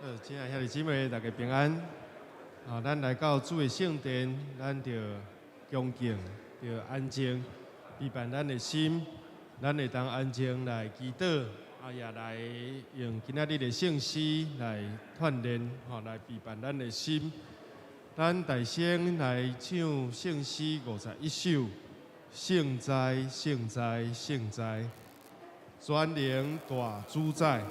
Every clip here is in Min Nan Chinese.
親愛兄弟姊妹，大家平安。啊，咱來到主的聖殿，咱著恭敬，著安靜，預備咱的心，咱會當安靜來祈禱，啊，也來用今仔日的聖詩來鍛鍊，吼，來預備咱的心。咱大聲來唱聖詩51首，聖哉，聖哉，聖哉，全能大主宰。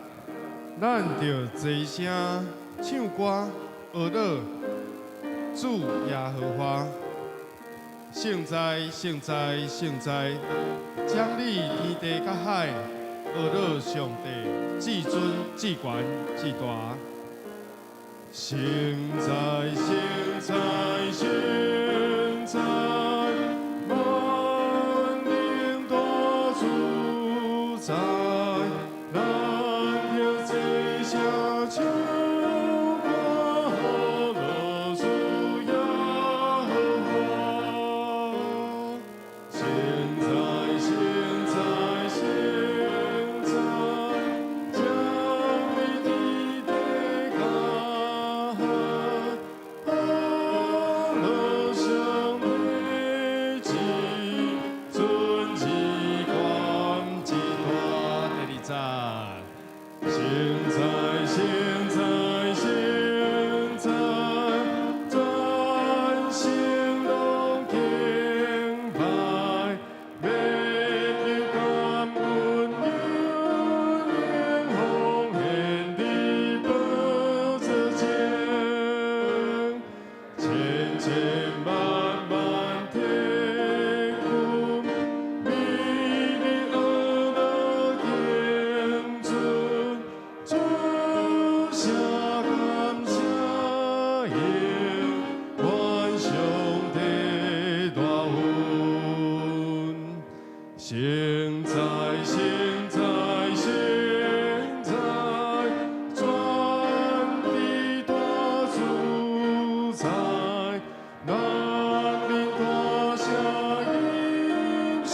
咱著齊聲唱歌，呵咾主耶和華，聖哉，聖哉，聖哉，掌理天地佮海，呵咾上帝，至尊、至懸、至大。聖哉，聖哉，聖哉，萬能大主宰，咱著齊聲唱歌，呵咾主耶和華。聖哉，聖哉，聖哉，掌理天地佮海，呵咾上帝，至尊至懸至大。第二節。聖哉，聖哉，聖哉，全城攏敬拜，欲求感恩有榮奉獻佇寶座前，千千萬萬天軍，美麗呵咾敬尊，主聲感謝永遠上帝大恩。聖哉，聖哉，聖哉，全地大主宰，咱面大聲吟詩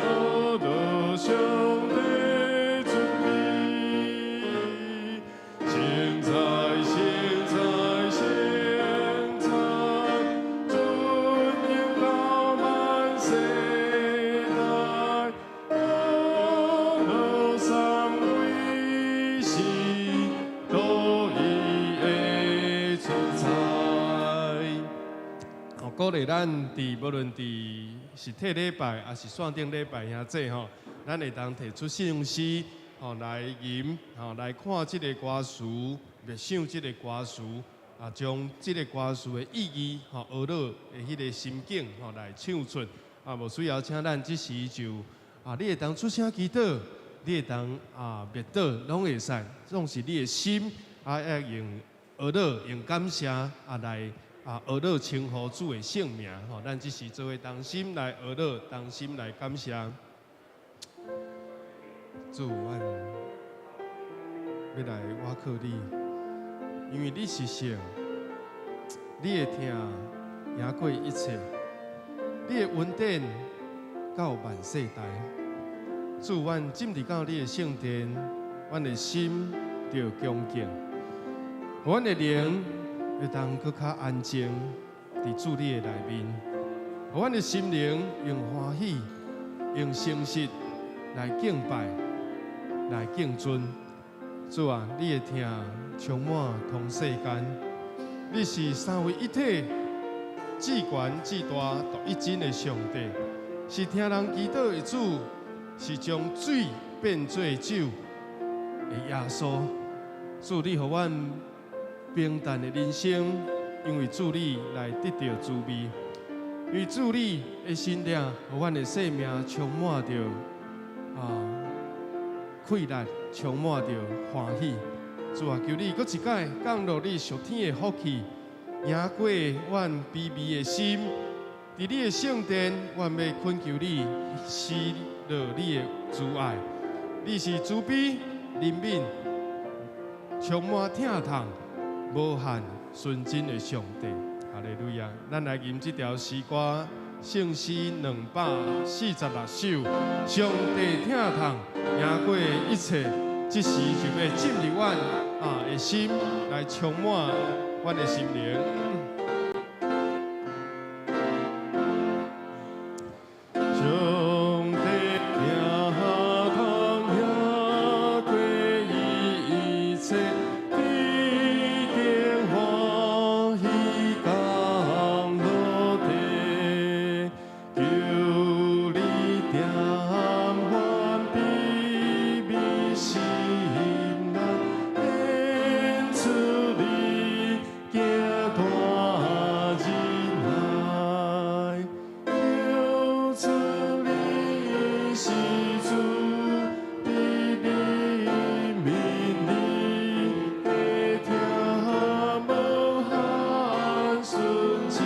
呵咾上帝尊美。聖哉，聖哉，聖哉，尊榮到萬世代，呵咾三位是獨一的主宰。哦，鼓勵咱佇無論佇實體禮拜，抑是線頂禮拜兄姊吼，咱會當提出聖詩，吼來吟，吼來看這个歌詞，默想這个歌詞，啊，將這个歌詞的意義，吼，呵咾的彼个心境，吼來唱出。啊，無需要請咱這時就，啊，你會當出聲祈禱，你會當啊默禱，攏會使，總是你的心啊，愛用呵咾，用感謝啊來啊呵咾稱呼主的聖名，吼，咱這時做伙同心來呵咾，同心來感謝。主，阮欲來倚靠你，因為你是聖，你的疼贏過一切，你的恩典到萬世代。主，阮進入到你的聖殿，阮的心著恭敬，予阮的靈會當閣較安靜佇主你的內面，予阮的心靈用歡喜、用誠實來敬拜、來敬尊。主啊，你的疼充滿通世間，你是三位一體、至懸至大、獨一真的上帝，是聽人祈禱的主，是將水變做酒的耶穌。主，你予阮平淡的人生，因為主你來得著滋味，因為主你的神力，予阮的生命充滿著啊快樂，充滿著歡喜。主啊，求你閣一擺降落你屬天的福氣，贏過阮卑微的心。佇你的聖殿，阮欲懇求你施落你的慈愛。你是慈悲、憐憫、充滿疼痛、無限純真的上帝。哈利路亞！咱來吟這條詩歌，聖詩246首。上帝疼痛贏過一切，這時就欲進入阮啊。啊的心來充滿阮的心靈。上帝疼痛贏過一切，必定歡喜降落地，求你點阮秘密心內，顯出你行大仁愛。求主你是主，佇憐憫你的疼無限純真，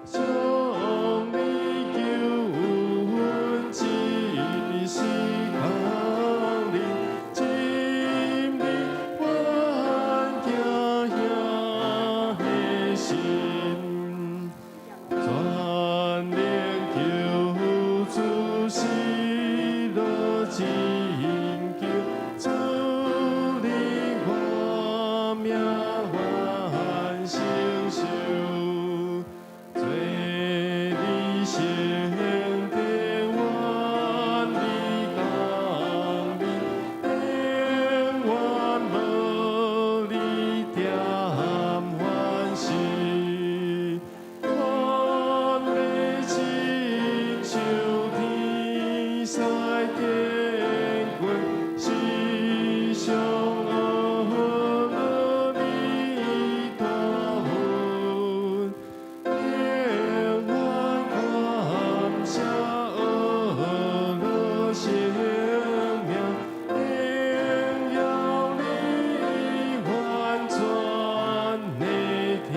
將你救恩這時降臨，進入阮驚嚇的心。全能救主喜樂拯救，主你活命願承受，做你聖殿願你降臨，永遠無離點歡喜。願欲親像天使天軍，時常學你大恩，永遠感謝阿樂生命，榮耀你完全的疼。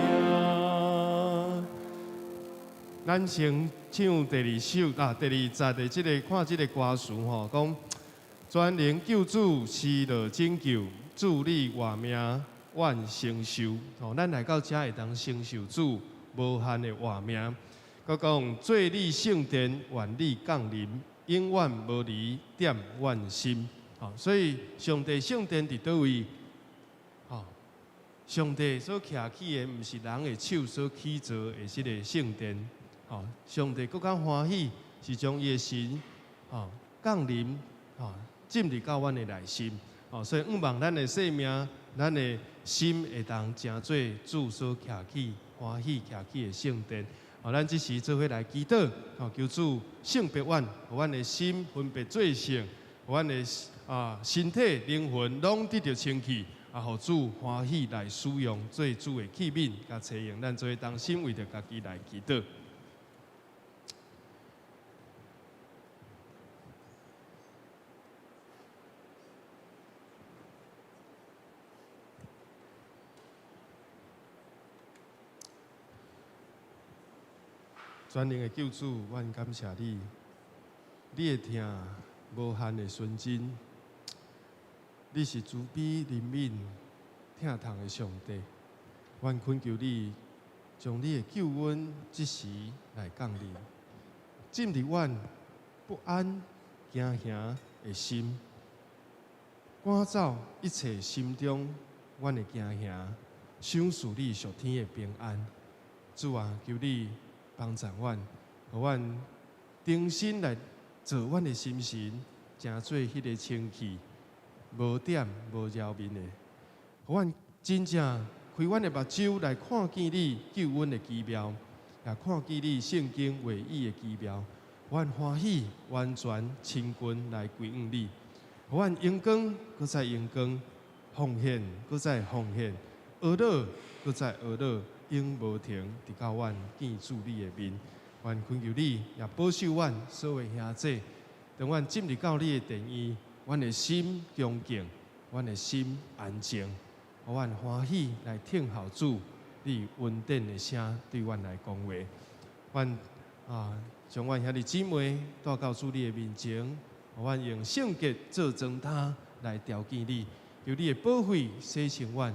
咱先唱第二首啊，第二節的這个看這个歌詞吼，講全能救主施樂拯救，主你活命願承受。吼，咱來到遮會當承受主無限的活命。閣講做你聖殿，願你降臨，永遠無離點阮心。吼，所以上帝聖殿佇佗位？吼，上帝所徛起的，毋是人的手所起造的這个聖殿。吼，上帝閣較歡喜，是將伊的神吼降臨，吼進入到阮的內心。吼，所以向望咱的生命，咱的心會當成做主所徛起、歡喜徛起的聖殿。吼，咱這時做伙來祈禱，吼，求主聖別阮，予阮的心分別做聖，予阮的啊身體、靈魂攏得著清氣，啊，予主歡喜來使用做主的器皿，佮采用。咱做伙同心為著家己來祈禱。全能的救主，阮感謝你，你的疼無限的純真，你是慈悲憐憫、疼痛的上帝。阮懇求你，將你的救恩這時來降臨，進入阮不安、驚嚇的心，趕走一切心中阮的驚嚇，賞賜你屬天的平安。主啊，求你幫助阮，予阮重新來造阮的心神，成做彼个清氣，無點無澆面的，予阮真正開阮的目睭來看見你救恩的奇妙，也看見你聖經話語的奇妙，予阮歡喜完全親近來歸向你，予阮榮光閣再榮光，奉獻閣再奉獻，呵咾閣再呵咾。永無停，直到阮見主你的面。阮懇求你，也保守阮所有兄弟。當阮進入到你的殿院，阮的心恭敬，阮的心安靜，予阮歡喜來聽候主你恩典的聲對阮來講話。阮啊，將阮兄弟姊妹帶到主你的面前，予阮用聖潔做裝擔來朝見你，求你的寶血洗清阮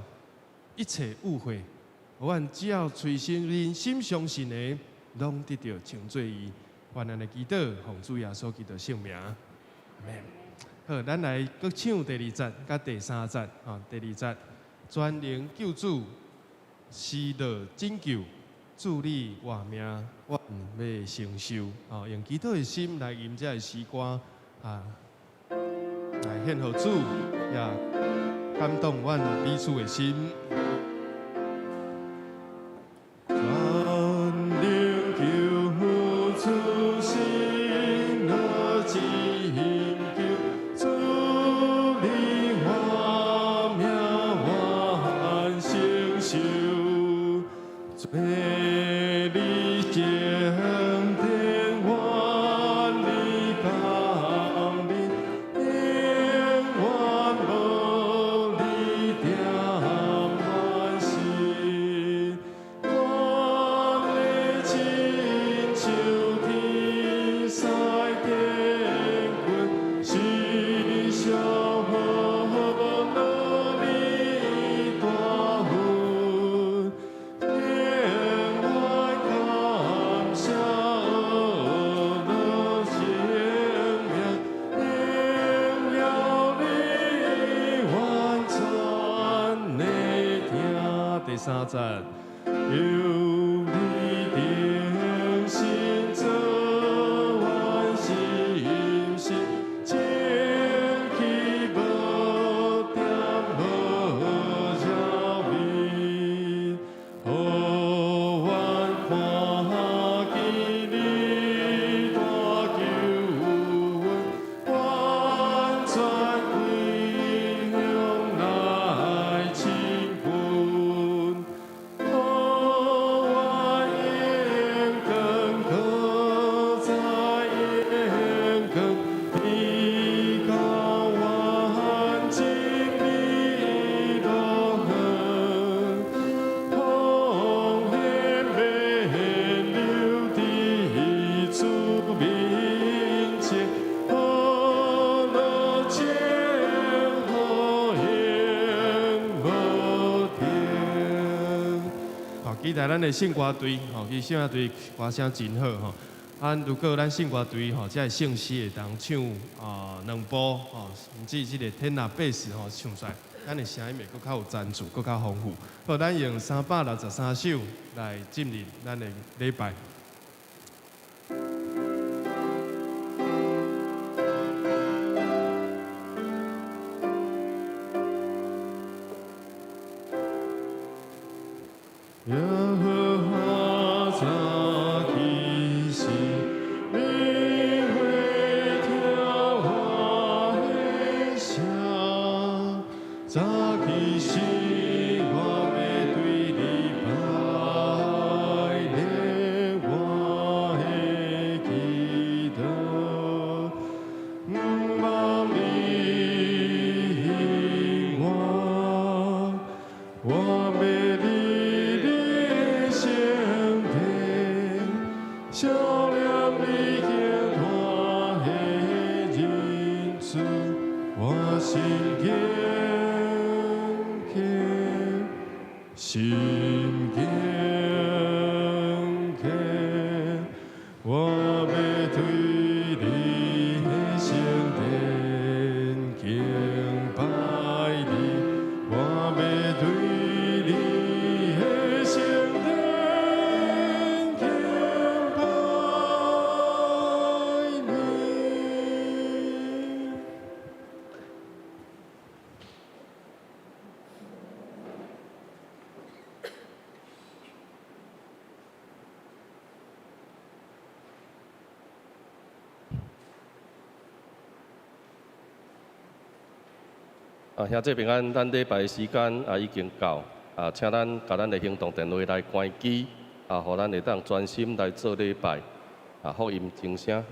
一切污穢。予阮只要隨心認心相信的，攏得著稱做義。願咱的祈禱，奉主耶穌基督聖名，阿門。好，咱來閣唱第二節佮第三節啊。第二節，全能救主施樂拯救，主你活命，阮欲承受。啊，用祈禱的心來吟這个詩歌啊，來獻予主，也感動阮彼此的心。全能救主施樂拯救，主你活命阮承受，做你聖殿，願你降臨，永遠無你恬阮心。阮的親像天使天軍，時常予你大恩，永遠感謝樂生命，榮耀你完全的聽。第三節，求你定心做阮心事，清氣無恬無擾民，予阮看見你大救恩，完全歸向來親近。予阮眼光閣再眼光，你到萬金你樂園，奉獻免留佇主面前，喜樂千好永無停。好，期待咱的聖歌隊，吼，其實聖歌隊歌聲真好，吼。啊，如果咱聖歌隊吼，這个聖詩會當唱啊兩部，吼，甚至這个天若貝斯吼唱出來，咱的聲音會閣較有層次，閣較豐富。好，咱用363首來進入咱的禮拜。耶和華早起時，你會聽我的聲。早起時，我欲對你拜禮，我的祈禱，毋望你應我，我欲佇你的聖殿，想念你敬大的仁慈，我心堅強，心堅強，我欲對你的聖殿敬拜你，我欲對你的聖殿敬拜你。啊，兄弟平安，咱禮拜的時間啊已經到，啊，請咱共咱的行動電話來關機，啊，予咱會當專心來做禮拜，啊，福音靜聲。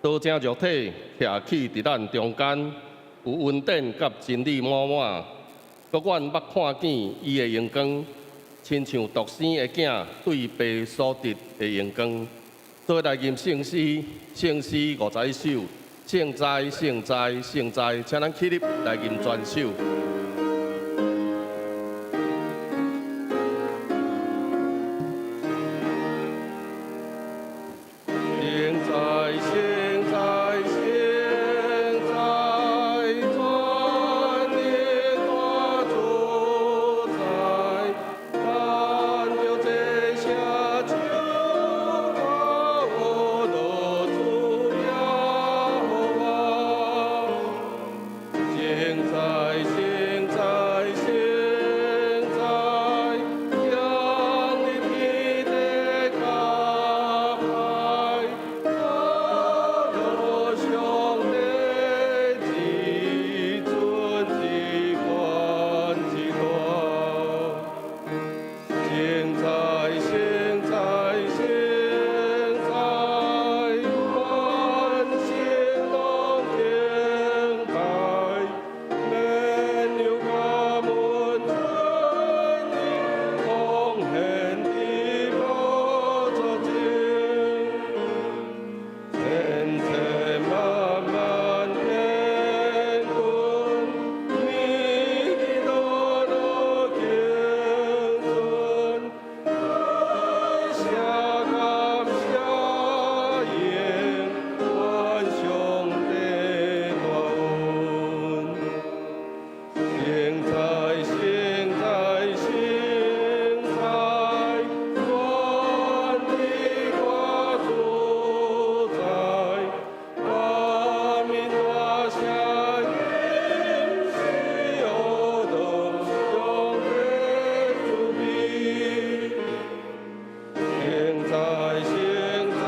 道成肉體，徛起佇咱中間，有恩典佮真理滿滿。閣阮捌看見伊的榮光，親像獨生的囝對父所得的榮光。做伙來吟聖詩，聖詩51首，聖哉，聖哉，聖哉，請咱起立來吟全首。聖哉，聖哉，聖哉，全能大主宰，咱著這聲唱歌樂主耶和華。聖哉，聖哉，聖哉，降臨天地加派，阿羅上帝至尊至懸至大。聖哉，聖哉，聖哉，萬聖攏敬拜，免有感恩尊榮，奉獻佇寶座前。千千萬萬天軍，每日樂樂敬尊，感謝感謝榮，願上帝大恩。聖哉，聖哉，聖哉，全地大主宰，萬民大聲吟詩樂上帝慈悲。聖哉，聖哉，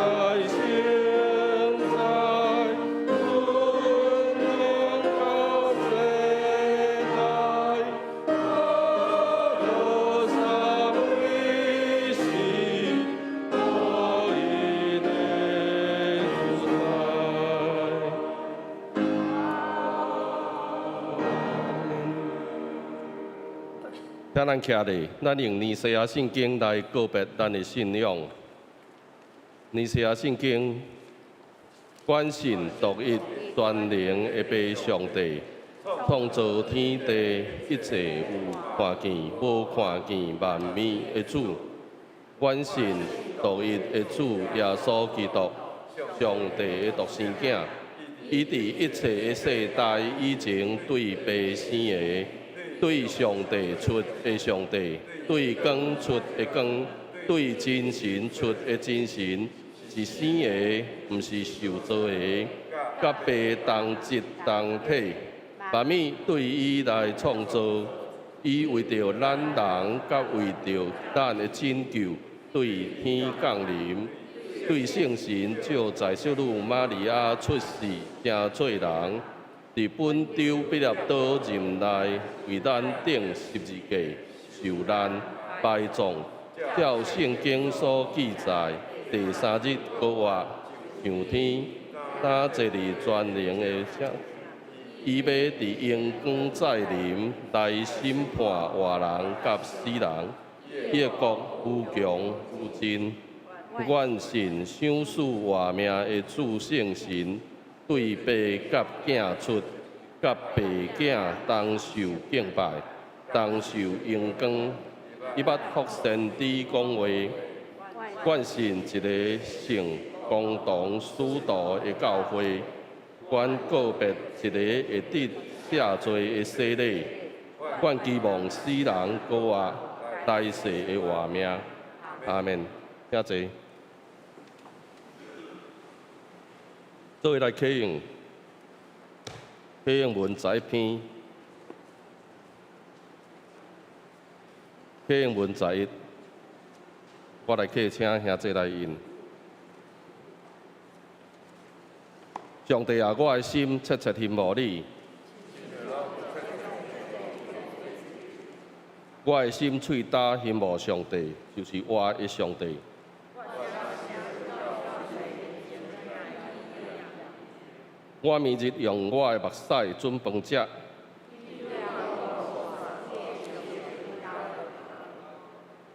聖哉，尊榮到世代，阿羅三位是合一的主宰。請咱徛立，咱用尼西亞聖經來告別咱的信仰。尼西亞聖經，願信獨一全能的父上帝，創造天地一切有看見、無看見萬物的主。願信獨一的主耶穌基督，上帝的獨生囝，伊佇一切的世代以前對父生的，對上帝出的上帝，對光出的光，對真神出的真神，是生的，毋是受造的，佮父同質同體，萬物對伊來創造，伊為著咱人，佮為著咱的拯救，對天降臨，對聖神藉在聖女瑪利亞出世成做人，佇本丟彼納多任內為咱釘十字架受難埋葬，照聖經所記載，第三日復活上天，今坐佇全能的左，伊欲佇榮光再臨來審判活人佮死人，伊的國無窮無盡。願信賞賜活命的主聖神，對爸佮囝出，佮爸囝同受敬拜，同受榮光。伊捌託先知講話，願信一个聖公同使徒的教會，願告別一个會得赦罪的洗禮，願期望死人復活，來世的活命。阿們，請坐。做伙來啟用，啟用文11篇，啟用文11，我來客請兄弟來印。上帝啊，我的心切切欣慕你，我的心喙焦欣慕上帝，就是活的上帝。我明日用我的目屎準飯食。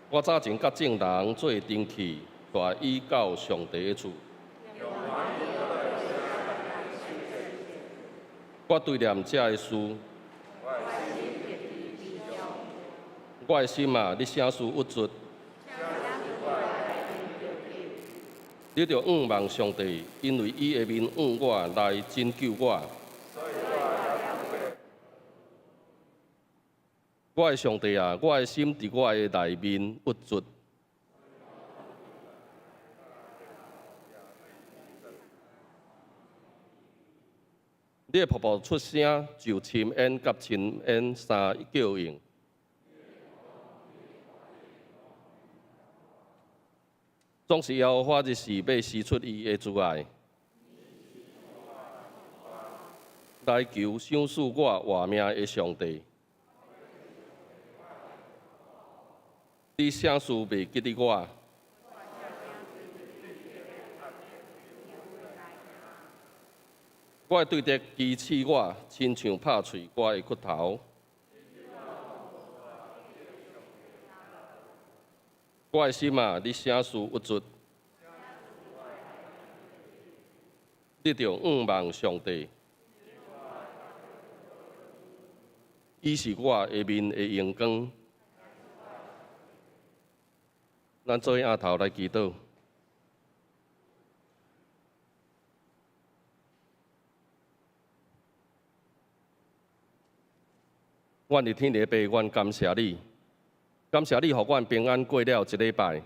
我早前佮眾人做陣去，帶伊到上帝的厝。我追念這个事，我的心啊，你啥事鬱卒？你著仰望上帝，因為伊的面向我來拯救我。我的上帝啊，我的心佇我的內面鬱卒。你的瀑布出聲，就深淵佮深淵相叫應。總是耶和華日時欲施出伊的慈愛，來求賞賜我活命的上帝。你啥事袂記得我？我的對敵譏刺我，親像拍碎我的骨頭。我的心啊，你啥事鬱卒？你著仰望上帝，伊是我的面的榮光。咱做伙徛頭來祈禱。阮佇天的父，阮感謝你，感謝你予阮平安過了一禮拜。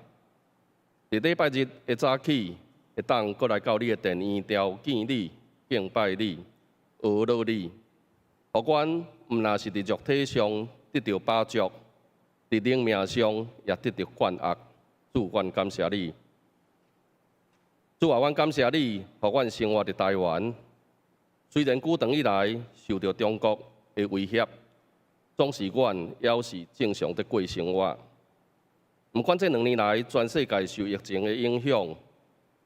佇禮拜日的早起，會當閣來到你的殿院，朝見你、敬拜你、阿樂你，予阮毋但是佇肉體上得著飽足，佇靈命上也得著灌壓。主，阮感謝你。主啊，阮感謝你，予阮生活佇台灣。雖然久長以來受著中國的威脅，總是阮猶是正常佇過生活。毋管這兩年來全世界受疫情的影響，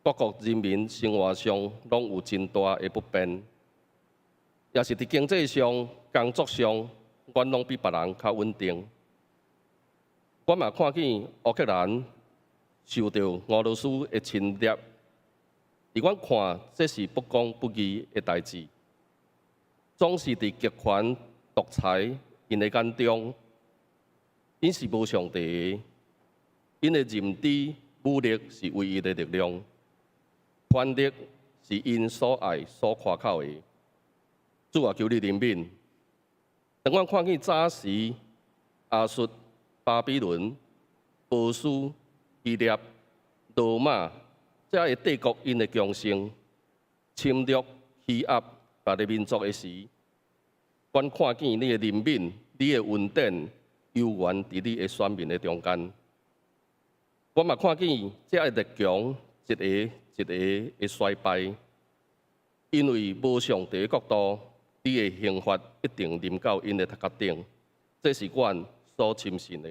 各國人民生活上攏有真大的不便，也是佇經濟上、工作上，阮攏比別人較穩定。阮嘛看見烏克蘭受著俄羅斯的侵略，佇阮看，這是不公不義的代誌。總是佇極權獨裁𪜶的眼中，𪜶是無上帝的，𪜶的認知武力是唯一的力量，權力是𪜶所愛所誇口的。主啊，求你憐憫。當阮看見早時亞述、巴比倫、波斯、希臘、羅馬這个帝國𪜶的強盛，侵略欺壓別个民族的時，阮看見你的憐憫、你的恩典，猶原佇你的選民的中間。阮嘛看見這个列強一个一个的衰敗，因為無上帝的國度，你的刑罰一定臨到𪜶的頭殼頂，這是阮所深信的。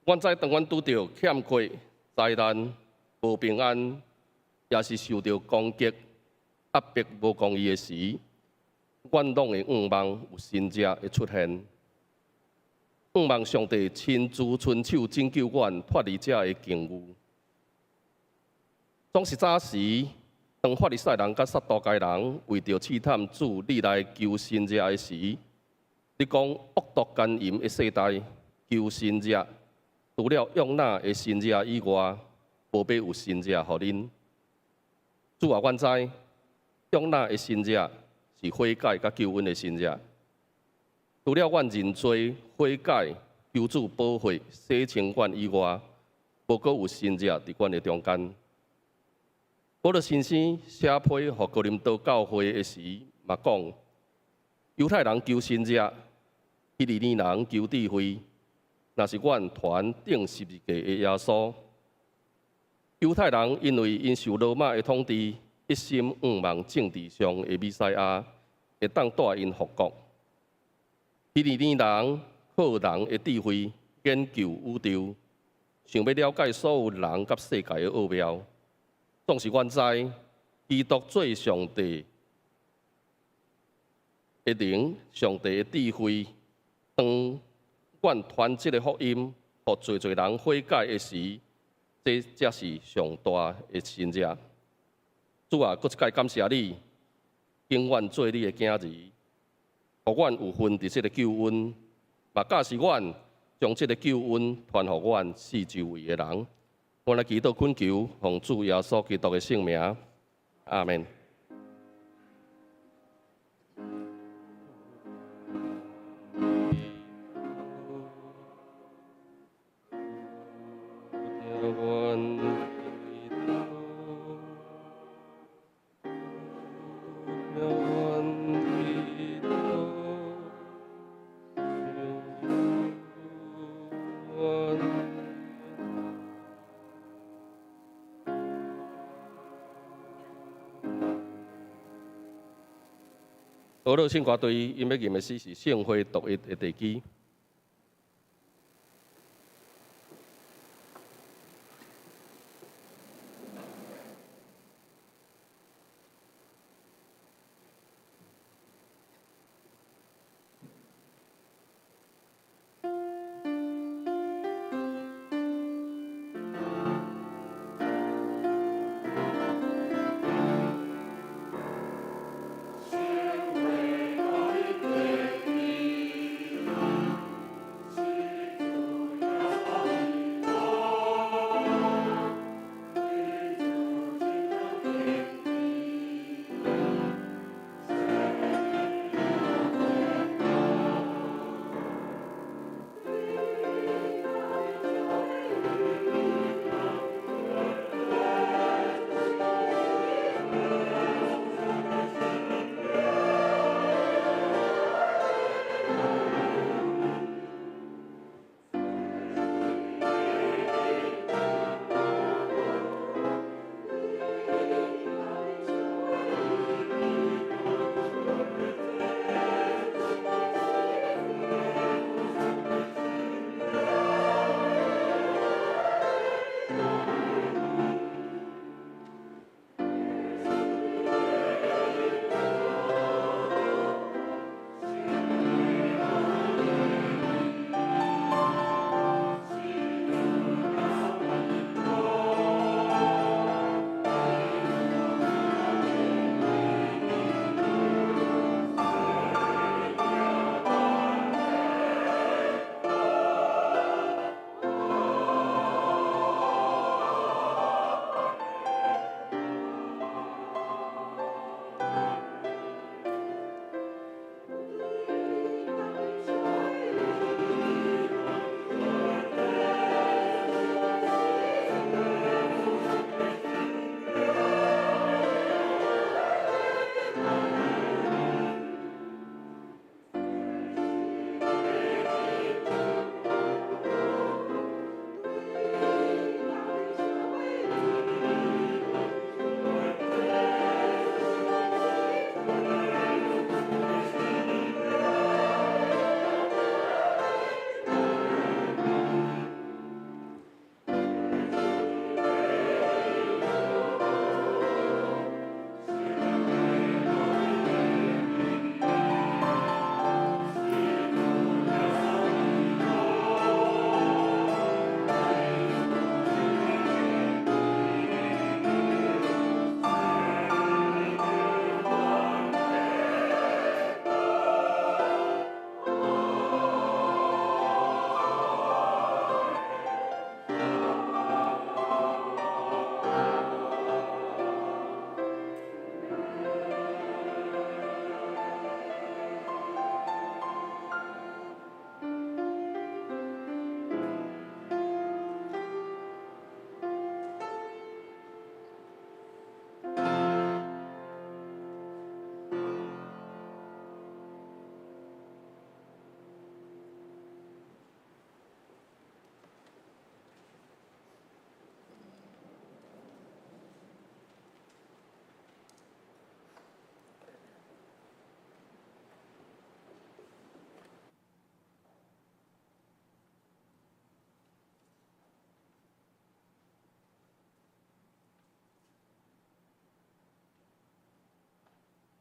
阮知當阮拄著欠缺、災難、無平安，也是受著攻擊、壓迫、無公義的時，阮攏會仰望有神跡會出現，仰望上帝親自伸手拯救阮脫離這个境遇。總是早時，當法利賽人佮撒都該人為著試探主你來求神跡的時，你講惡毒姦淫的世代求神跡，除了約拿的神跡以外，無欲有神跡予恁。主啊，阮知約拿的神跡是悔改佮救恩的神跡。除了阮認罪悔改、求主寶血洗清阮以外，無閣有神跡佇阮的中間。保祿先生寫批予哥林多教會的時，嘛講猶太人求神跡，希利尼人求智慧，若是阮傳釘十字架的耶穌。猶太人因為𪜶受羅馬的統治，一心向望政治上的彌賽亞會當帶𪜶復國。希利尼人靠人的智慧研究宇宙，想欲了解所有人佮世界的奧妙。總是阮知，基督做上帝的靈，上帝的智慧，當阮傳這个福音，予濟濟人悔改的時，這才是上大的神蹟。主啊，閣一擺感謝你，揀阮做你的囝兒，予阮有份佇這个救恩，嘛教示阮將這个救恩傳予阮四周圍的人。阮來祈禱懇求，奉主耶穌基督的聖名，阿們。和樂聖歌隊𪜶欲吟的詩是聖會獨一的地基。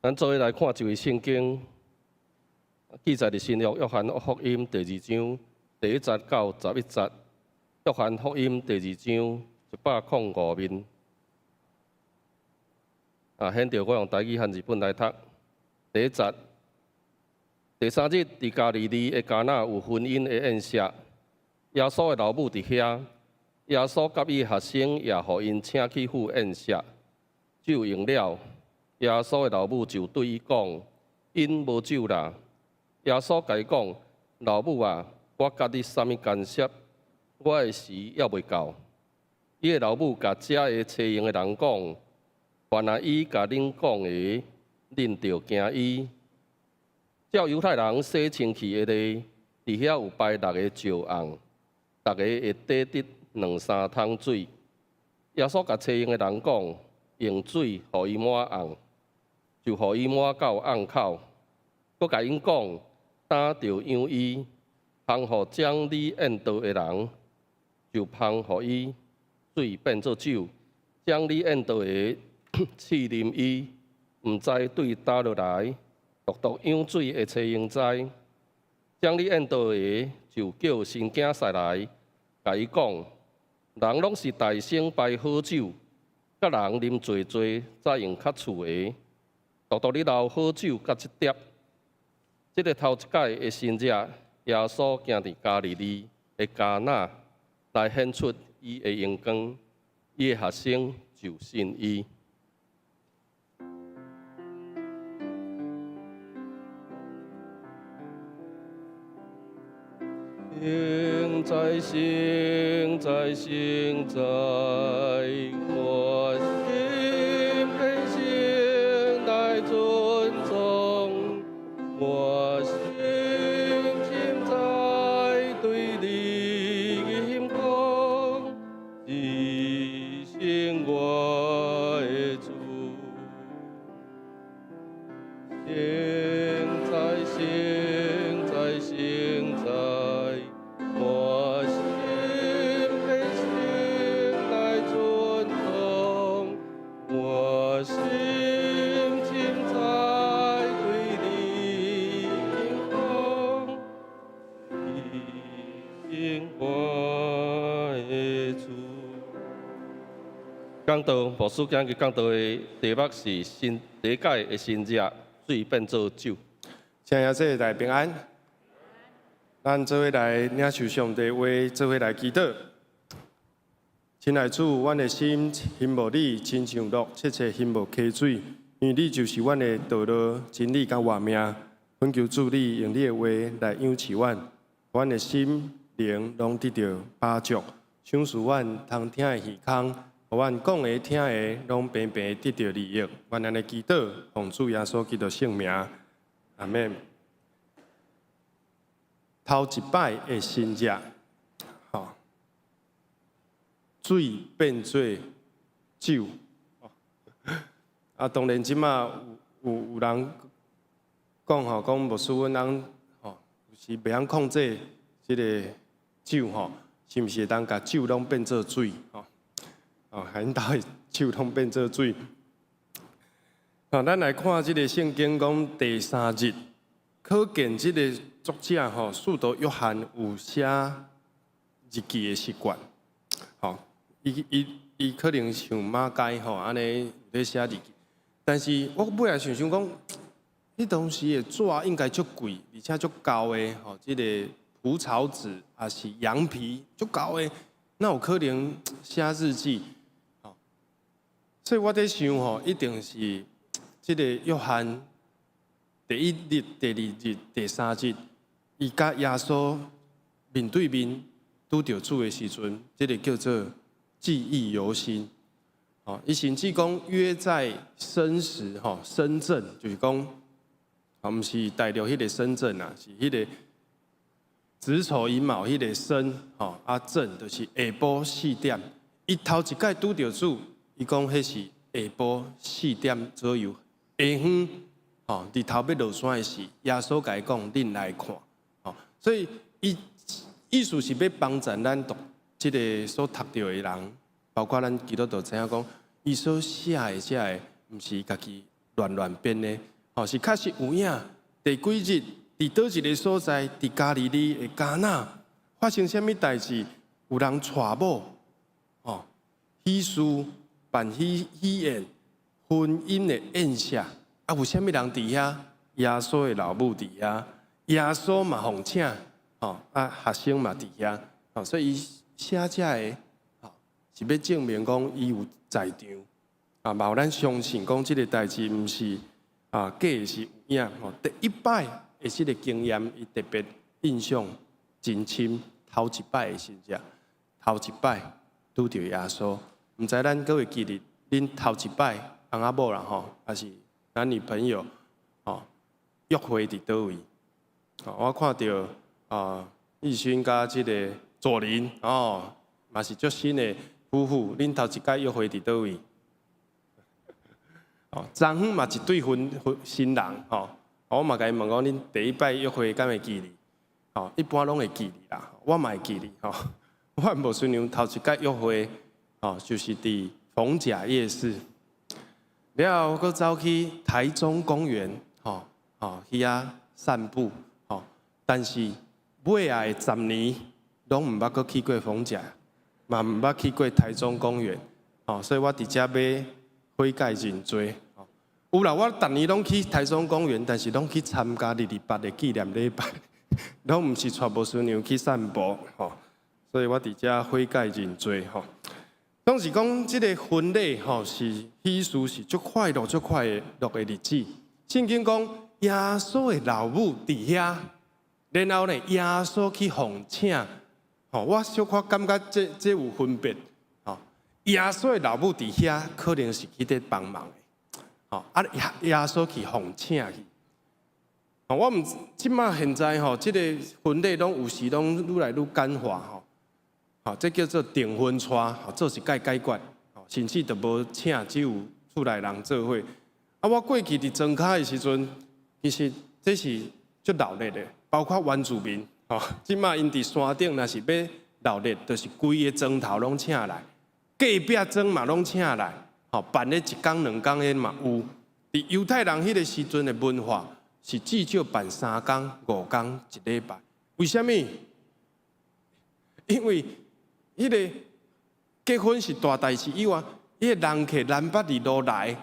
咱做伙來看一位聖經，記載佇新約約翰福音第二章第一節到十一節。約翰福音第二章105面。啊，現在我用台語和日本來讀。第一節，第三日，佇加利利的迦拿有婚姻的宴席，耶穌的老母佇遐，耶穌佮伊學生也予𪜶請去赴宴席。酒用了，耶穌的老母就對伊講：𪜶無酒啦。耶穌共伊講：老母啊，我佮你啥物干涉？我的時猶未到。伊的老母共遮的揣用的人講：凡若伊共恁講的，恁著行伊。照猶太人洗身軀的禮，佇遐有擺六个石甕，逐个會綴得兩三桶水。耶穌共揣用的人講：用水予伊滿甕，就予伊滿到甕口。閣共𪜶講：擔著養伊，芳予掌理宴桌的人，就芳予伊水變做酒。掌理宴桌的試啉伊，毋知對佗落來，獨獨舀水的揣用知。掌理宴桌的就叫新囝婿來，共伊講：人攏是大先擺好酒，佮人啉濟濟，才用較次的。獨獨你留好酒佮這粒。這个頭一擺的神跡，耶穌行佇加利利的迦拿，來顯出伊的榮光，伊的學生就信伊。聖哉，聖哉，聖哉，我心虔誠來尊崇，我心深知對你講，至聖我的主。聖哉，聖哉，聖哉，我心虔誠來尊崇，我心深知對你講，至聖我的主。講道，牧師今日講道的題目是新第一擺的神跡，水變做酒。親愛的兄弟平安，咱做伙來領受上帝話，做伙來祈禱。親愛主，阮的心欣慕你，親像鹿切切欣慕溪水，因為你就是阮的道路、真理佮活命。懇求主你用你的話來養飼阮，阮的心靈攏得著飽足，賞賜阮通聽的耳孔，予阮講的聽的攏平平得著利益。阮按呢祈禱，奉主耶穌基督聖名，阿們。頭一擺的神跡，吼，水變做酒。啊，當然這馬有人講吼，講牧師阮翁吼，有時袂曉控制這个酒吼，是毋是會當共酒攏變做水？吼，哦，𪜶兜的酒攏變做水。好，咱來看這个聖經講第三日，可見這个作者吼，使徒約翰有寫日記的習慣。吼，伊可能像馬偕吼，按呢咧寫日記。但是我尾仔想想講，彼當時的紙應該足貴，而且足厚的吼，這个蒲草紙抑是羊皮足厚的，哪有可能寫日記？吼，所以我佇想吼，一定是這个約翰第一日、第二日、第三日，伊佮耶穌面對面拄著主的時陣，這个叫做記憶猶新。吼，伊甚至講約在申時，吼，深圳就是講，毋是大陸彼个深圳啊，是彼个子丑寅卯彼个申，吼，啊正就是下晡四點。伊頭一擺拄著主，伊講彼是下晡四點左右，下昏，吼，日頭欲落山的時，耶穌共伊講，恁來看，吼，所以伊意思是欲幫助咱讀這个所讀著的人。包括咱基督徒知影講，伊所寫的這个，毋是家己亂亂編的，吼，是確實有影。第幾日，佇佗一个所在，佇加利利的迦拿發生啥物代誌？有人娶某，吼，喜事辦喜宴，婚姻的宴席，啊，有啥物人佇遐？耶穌的老母佇遐，耶穌嘛奉請，吼，啊，學生嘛佇遐，吼，所以伊寫這个，吼，是欲證明講伊有在場，啊，嘛予咱相信講這个代誌毋是啊假的，是有影。吼，第一擺的這个經驗，伊特別印象真深。頭一擺的時陣，頭一擺拄著耶穌，毋知咱閣會記得恁頭一擺翁仔某啦吼，抑是男女朋友吼約會佇佗位？我看著啊，逸勳佮這个左林哦，嘛是足新的夫婦，恁頭一擺約會佇佗位？哦，昨昏嘛一對婚新人吼，我嘛共𪜶問講，恁第一擺約會敢會記得？吼，一般攏會記得啦，我嘛會記得吼。我無孫娘頭一擺約會，吼，就是佇逢甲夜市，了後閣走去台中公園，吼吼去遐散步，吼。但是尾仔的10年，攏毋捌閣去過逢甲，嘛毋捌去過台中公園，吼。所以我佇遮欲悔改認罪。有啦，我逐年攏去台中公園，但是攏去參加228的紀念禮拜，攏毋是帶無師娘去散步，吼。所以我佇遮悔改認罪，吼。當時講這个婚禮，吼，是喜事，是足快樂、足快樂的日子。聖經講耶穌的老母佇遐，然後呢，耶穌去奉請，吼，我小可感覺這有分別，吼。耶穌的老母佇遐，可能是去佇幫忙的，吼，啊，耶穌去奉請去。我毋這馬現在吼，這个婚禮攏有時攏愈來愈簡化吼。吼，這叫做訂婚娶，吼，做一擺解決，甚至都無請，只有厝內人做伙。啊，我過去佇莊跤的時陣，其實這是足鬧熱的，包括原住民，吼，這馬𪜶佇山頂若是欲鬧熱，就是規个莊頭攏請來，隔壁莊嘛攏請來，吼，辦咧一工兩工的嘛有。佇猶太人彼个時陣的文化是至少辦3工、5工一禮拜。為啥物？因為彼个結婚是大代誌以外，彼个人客南北二路來，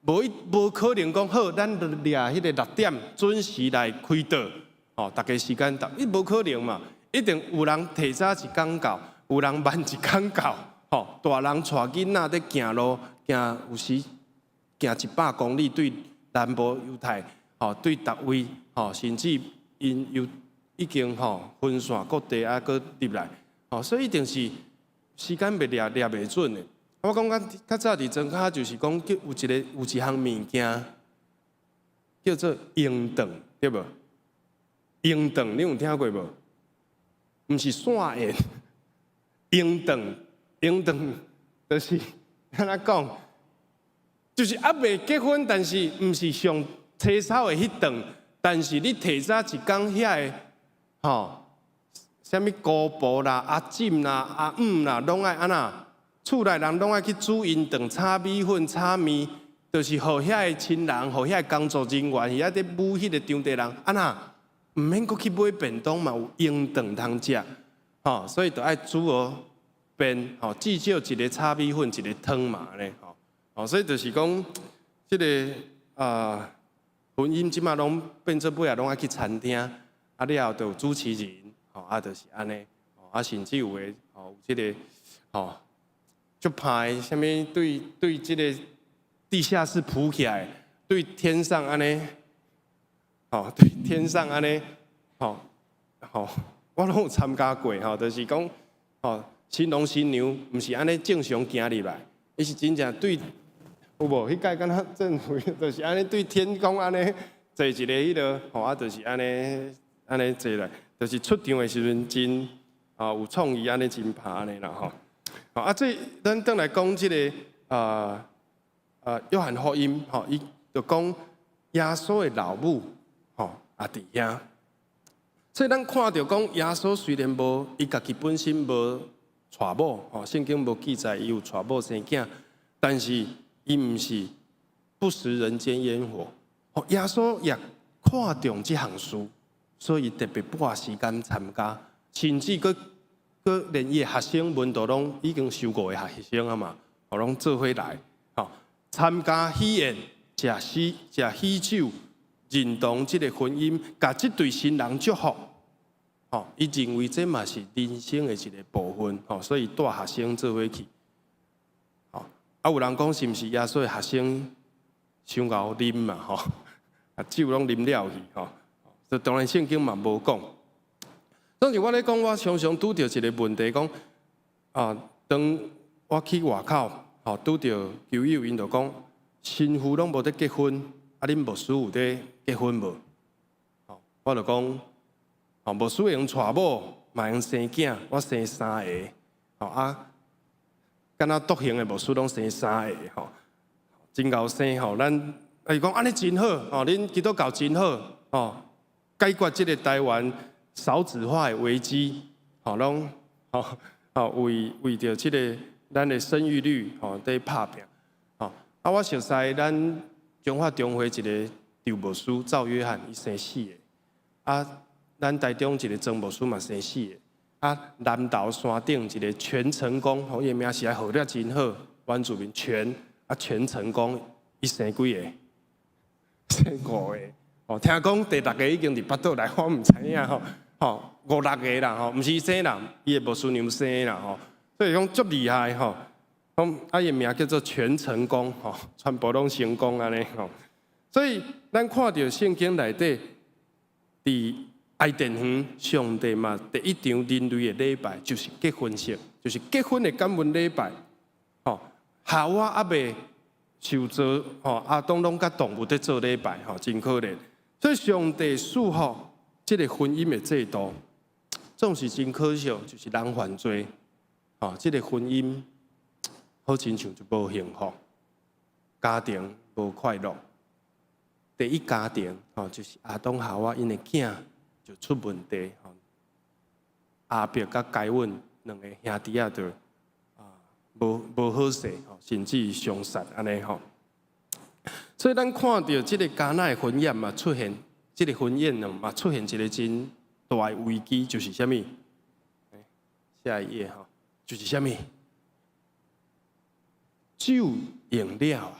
無無可能講好，咱掠彼个6點準時來開桌，吼，逐家時間到，伊無可能嘛，一定有人提早一工到，有人慢一工到，吼，大人帶囡仔佇行路，行有時行100公里對南部猶太，吼，對逐位，吼，甚至𪜶又已經吼分散各地啊，閣入來。哦，所以一定是時間袂掠掠袂準的。我講較較早佇莊跤就是講，叫有一个有一項物件叫做榮頓，對無？榮頓你有聽過無？毋是散宴，榮頓，榮頓就是按怎講？就是猶未結婚，但是毋是上凄草的彼頓，但是你提早一工遐个，吼。啥物姑婆啦、阿婶啦、阿姆啦，攏愛按怎？厝內人攏愛去煮𪜶頓、炒米粉、炒麵，就是予遐个親人、予遐个工作人員，遐佇舞彼个場地人，按怎？毋免閣去買便當嘛，有榮頓通食，吼，所以就愛煮予便，吼，至少一个炒米粉，一个湯嘛呢，吼，哦，所以就是講，這个啊，婚姻這馬攏變做尾仔攏愛去餐廳，啊了後就有主持人。吼，啊，就是按呢，啊，甚至有的吼，有這个吼，足歹的，啥物對對，這个地下室鋪起來，對天上按呢，吼，對天上按呢，吼，吼，我攏有參加過，吼，就是講，吼，新郎新娘毋是按呢正常行入來，伊是真正對，有無？彼擺敢若政府就是按呢對天公按呢坐一个彼落，吼，啊，就是按呢按呢坐來。就是出場的時陣真啊有創意，按呢真拍按呢啦吼。啊，這咱轉來講這个啊啊約翰福音吼，伊就講耶穌的老母吼也佇遐。所以咱看著講耶穌雖然無伊家己本身無娶某吼，聖經無記載伊有娶某生囝，但是伊毋是不食人間煙火。哦，耶穌也看重這項事，所以特別撥時間參加，甚至閣閣連伊的學生門徒攏已經收五個學生啊嘛，哦，攏做伙來，吼，參加喜宴、食喜食喜酒，認同這个婚姻，共這對新人祝福。吼，伊認為這嘛是人生的一个部分，吼，所以帶學生做伙去。吼，啊，有人講是毋是耶穌的學生傷𠢕啉嘛，吼，啊，酒攏啉了去，吼，這當然聖經嘛無講。當時我咧講，我常常拄著一个問題，講啊，當我去外口，吼，拄著球友，𪜶就講，神父攏無咧結婚，啊，恁牧師有咧結婚無？吼，我就講，吼，牧師會用娶某，嘛會用生囝，我生三个，吼啊，敢若獨行的牧師攏生三個，吼，真𠢕生吼，咱伊講按呢真好，吼，恁基督教真好，吼，解決這个台灣少子化的危機，吼，攏吼吼為為著這个咱的生育率吼佇拍拚，吼啊，我熟似咱中華中會一个張牧師趙約翰，伊生四个，啊，咱台中一个曾牧師嘛生四个，啊，南投山頂一个全成功，吼，伊的名實在號得真好，原住民全啊全成功，伊生幾个？生五個。哦，聽講第六个已經佇腹肚內，我毋知影吼，吼五六个啦吼，毋是生啦，伊的牧師娘生啦吼，所以講足厲害吼。講啊，伊的名叫做全成功吼，全部攏成功按呢吼。所以咱看著聖經內底，佇伊甸園，上帝嘛第一場人類的禮拜就是結婚式，就是結婚的感恩禮拜。吼，夏娃猶未受造，吼，亞當攏佮動物佇做禮拜，吼，真可憐。所以上帝賜福這个婚姻的制度，總是真可惜，就是人犯罪，吼，這个婚姻好親像就無幸福，家庭無快樂。第一家庭，吼，就是亞當夏娃𪜶的囝就出問題，吼，亞伯佮該隱兩个兄弟仔就啊無無好勢，吼，甚至相殺按呢吼。所以咱看著這个迦拿的婚宴嘛出現，這个婚宴嘛出現一个真大的危機，就是啥物？下一頁吼，就是啥物？酒用了啊！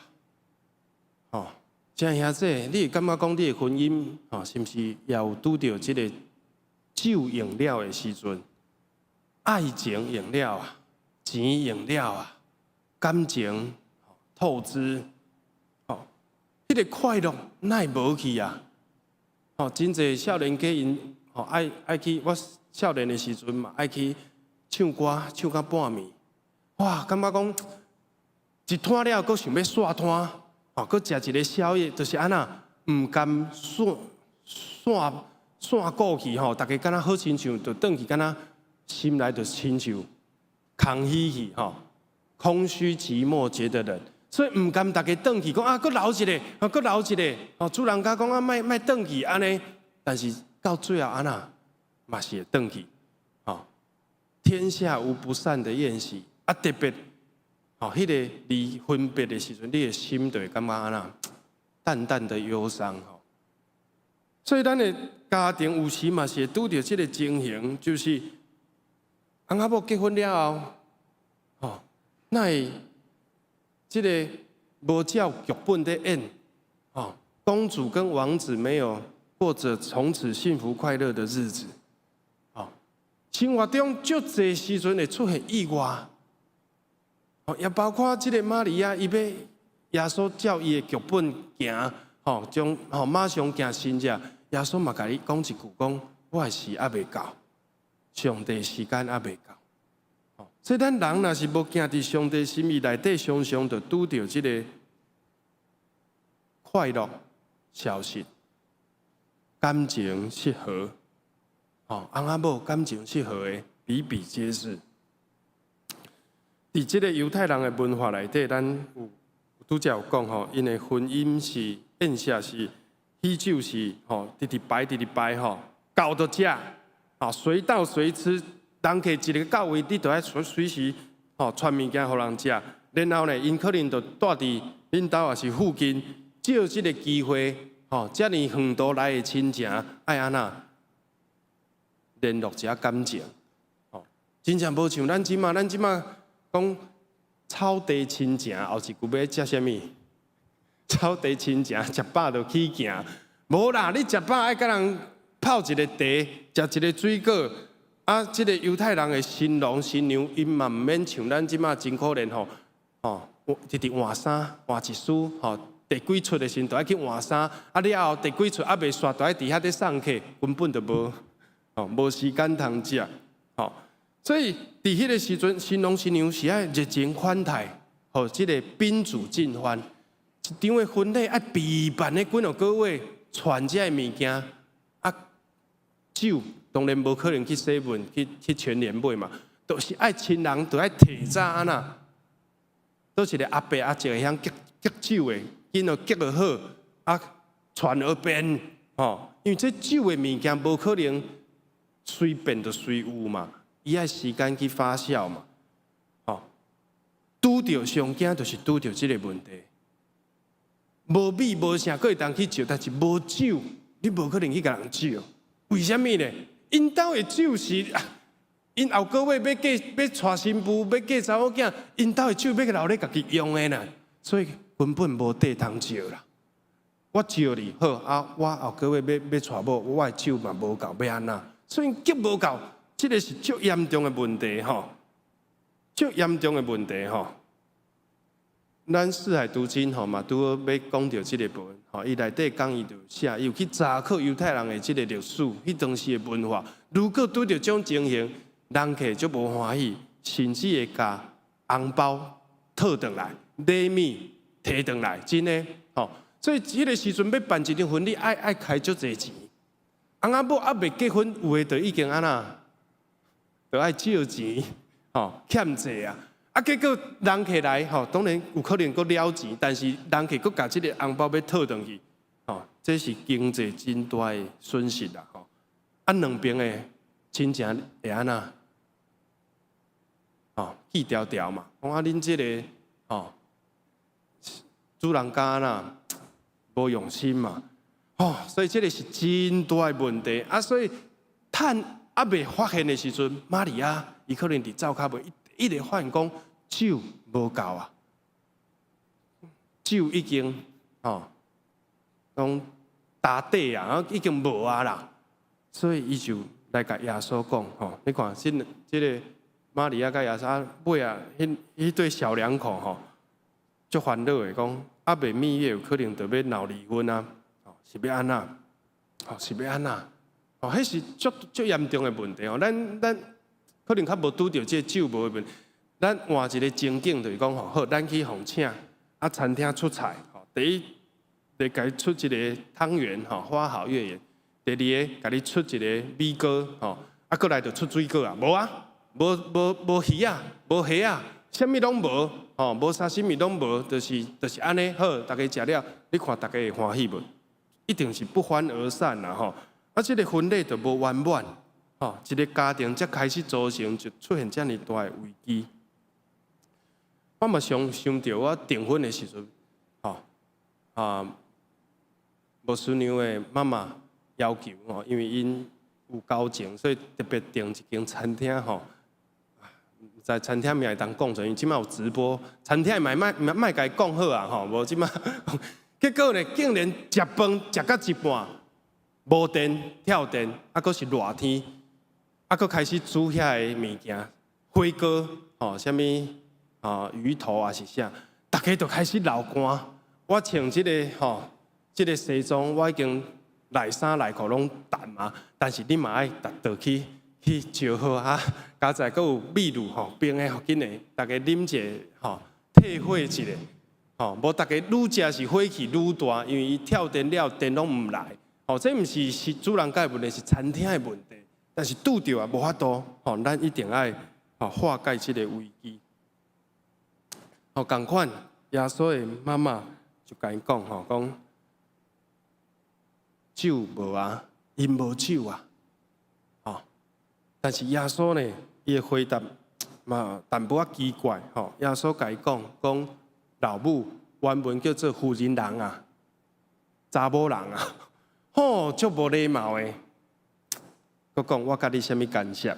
吼，親兄弟，你會感覺講你的婚姻吼，是毋是也有拄著這个酒用了的時陣？愛情用了啊，錢用了啊，感情透支。彼个快樂哪會無去啊？吼，真濟少年家𪜶吼愛愛去，我少年的時陣嘛愛去唱歌，唱到半暝，哇，感覺講一攤了，閣想欲煞攤，吼，閣食一个宵夜，就是按怎，毋甘散散散過去吼，逐家敢若好親像，就轉去敢若心內就親像空虛去吼，空虛寂寞覺得冷。所以毋甘逐家轉去，講啊，閣留一个，啊，閣留一个，哦，主人家講啊，莫莫轉去按呢，但是到最後按怎，嘛是會轉去，吼。天下無不散的宴席，啊，特別，吼，彼个離分別的時陣，你的心就會感覺按怎，淡淡的憂傷，吼。所以咱的家庭有時嘛是會拄著這个情形，就是翁仔某結婚了後，吼，哪會？這个無照劇本佇演，哦，公主跟王子沒有過著從此幸福快樂的日子，哦，生活中足濟時陣會出現意外，哦，也包括這个瑪利亞，伊欲耶穌照伊的劇本行，吼，將吼馬上行神蹟，耶穌嘛共伊講一句，講我的時猶未到，上帝時間猶未到。所以咱人若是無行佇上帝心意內底，常常就拄著這个快樂消失，感情失和，吼，翁仔某感情失和的比比皆是。佇這个猶太人的文化內底，咱有拄才有講吼，𪜶的婚姻是宴席是喜酒是吼，直直擺直直擺吼，到就食，吼，隨到隨吃。人客一个到位，你就愛隨隨時吼傳物件予人食。然後呢，𪜶可能就蹛佇恁兜也是附近，借這个機會，吼，遮爾遠途來的親情，愛按怎聯絡一下感情，吼，真正無像咱這馬，咱這馬講草地親情，後一句欲食啥物？草地親情，食飽就起行，無啦！你食飽愛共人泡一个茶，食一个水果。啊，這个猶太人的新郎新娘，𪜶嘛毋免像咱這馬真可憐吼，吼，直直換衫，換一束，吼，第幾出的時陣就愛去換衫，啊了後第幾出猶未煞，就愛佇遐咧送客，根本就無，吼，無時間通食，吼，所以佇彼个時陣，新郎新娘是愛熱情款待，予這个賓主盡歡，一場的婚禮愛備辦的幾若個月，傳這个物件，啊，酒。當然無可能去 seven 去全聯買嘛，就是愛親人，就愛提早按怎，佗一个阿伯阿叔會曉結結酒的，緊予結予好，啊，傳而變，吼，因為這酒的物件無可能隨便就隨有嘛，伊愛時間去發酵嘛，吼，拄著上驚就是拄著這个問題，無米無啥，閣會當去借，但是無酒，你無可能去共人借，為啥物呢？𪜶兜的酒是，𪜶後個月欲嫁欲娶新婦，欲嫁查某囝，𪜶兜的酒欲留咧家己用的啦，所以根本無地通借啦。我借你好啊，我後個月欲娶某，我的酒嘛無夠，欲按怎？所以激無夠，這个是足嚴重的問題吼，足嚴重的問題吼。咱四海讀經吼嘛，拄好欲講著這个部分吼，伊內底講伊就寫，伊有去查考猶太人的這个歷史，彼當時的文化。如果拄著這種情形，人客足無歡喜，甚至會共紅包討轉來，禮物提轉來，真的吼。所以彼个時陣欲辦一場婚禮，愛開足濟錢。翁仔某猶未結婚，有的就已經按怎，就愛借錢，吼，欠債啊。啊，結果人客來吼，當然有可能閣了錢，但是人客閣共這个紅包欲討轉去，吼，這是經濟真大的損失啦，吼。啊，兩邊的親情會按怎？吼，記條條嘛，講啊，恁這个吼，主人家啦，無用心嘛，吼，所以這个是真大的問題啊。所以趁猶未發現的時陣，瑪利亞伊可能佇灶跤尾一直發現講酒無夠啊，酒已經吼，攏焦底啊，已經無啊啦，所以伊就來共耶穌講吼，你看，這個瑪利亞佮耶穌尾啊，彼對小兩口吼，足煩惱的講，猶未蜜月有可能就欲鬧離婚啊，吼，是欲按怎？吼，是欲按怎？吼，彼是足足嚴重的問題吼，咱可能較無拄著這個酒無的問題，咱換一个情景就是講吼，好，咱去予請，啊，餐廳出菜，吼，第一，來共伊出一个湯圓，吼，花好月圓；第二个，共你出一个米糕，吼，啊，閣來就出水果啊，無啊，無無無魚仔，無蝦仔，啥物攏無，吼，無啥啥物攏無，就是按呢，好，逐家食了，你看逐家會歡喜無？一定是不歡而散啦，吼。啊，這个婚禮就無圓滿，吼，一个家庭才開始組成，就出現遮爾大的危機。我嘛想想著我訂婚的時陣，吼，啊，牧師娘的媽媽要求吼，因為𪜶有交情，所以特別訂一間餐廳吼。在餐廳名會當講出來，因為這馬有直播，餐廳嘛莫莫共伊講好啊吼，無這馬，結果呢，竟然食飯食到一半，無電跳電，啊，閣是熱天，啊，閣開始煮遐个物件，火鍋吼，啥物啊魚頭抑是啥，逐家就開始流汗。我穿這个吼，這个西裝我已經內衫內褲攏澹啊，但是你嘛愛逐倒去去招好啊，佳哉閣有秘魯吼，冰的予緊的，逐家啉者吼，退火一下，吼，無逐家愈食是火氣愈大，因為伊跳電了電攏毋來，吼，這毋是主人家的問題，是餐廳的問題。但是拄著啊，無法度，吼，咱一定愛吼化解這个危機。吼，仝款耶穌的媽媽就共伊講吼，講酒無啊，𪜶無酒啊，吼。但是耶穌呢，伊的回答嘛淡薄仔奇怪，吼。耶穌共伊講，講老母，原文叫做婦人人啊，查某人啊，吼，足無禮貌的。閣講我佮你啥物干涉？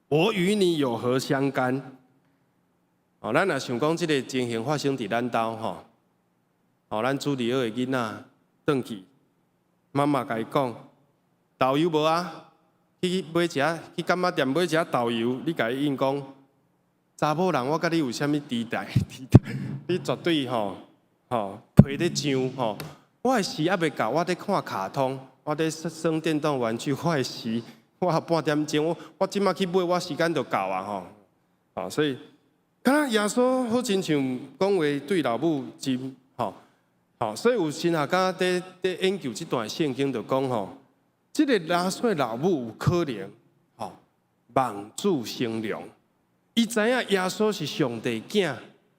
我與你有何相干？哦，咱若想講這个情形發生佇咱兜吼，哦，咱主日學的囡仔轉去，媽媽共伊講，豆油無啊？去買一仔，去柑仔店買一仔豆油，你共伊應講，查某人我佮你有啥物期待？你絕對吼吼皮咧上吼，我的時猶未到，我佇看卡通，我佇耍電動玩具，我的時我還半點鐘，我這擺去買，我時間就到啊吼，哦，所以，敢若耶穌好親像講話對老母真吼，吼，所以有神學家佇研究這段聖經，就講吼，這个拿撒勒老母有可能吼望子成龍，伊知影耶穌是上帝囝，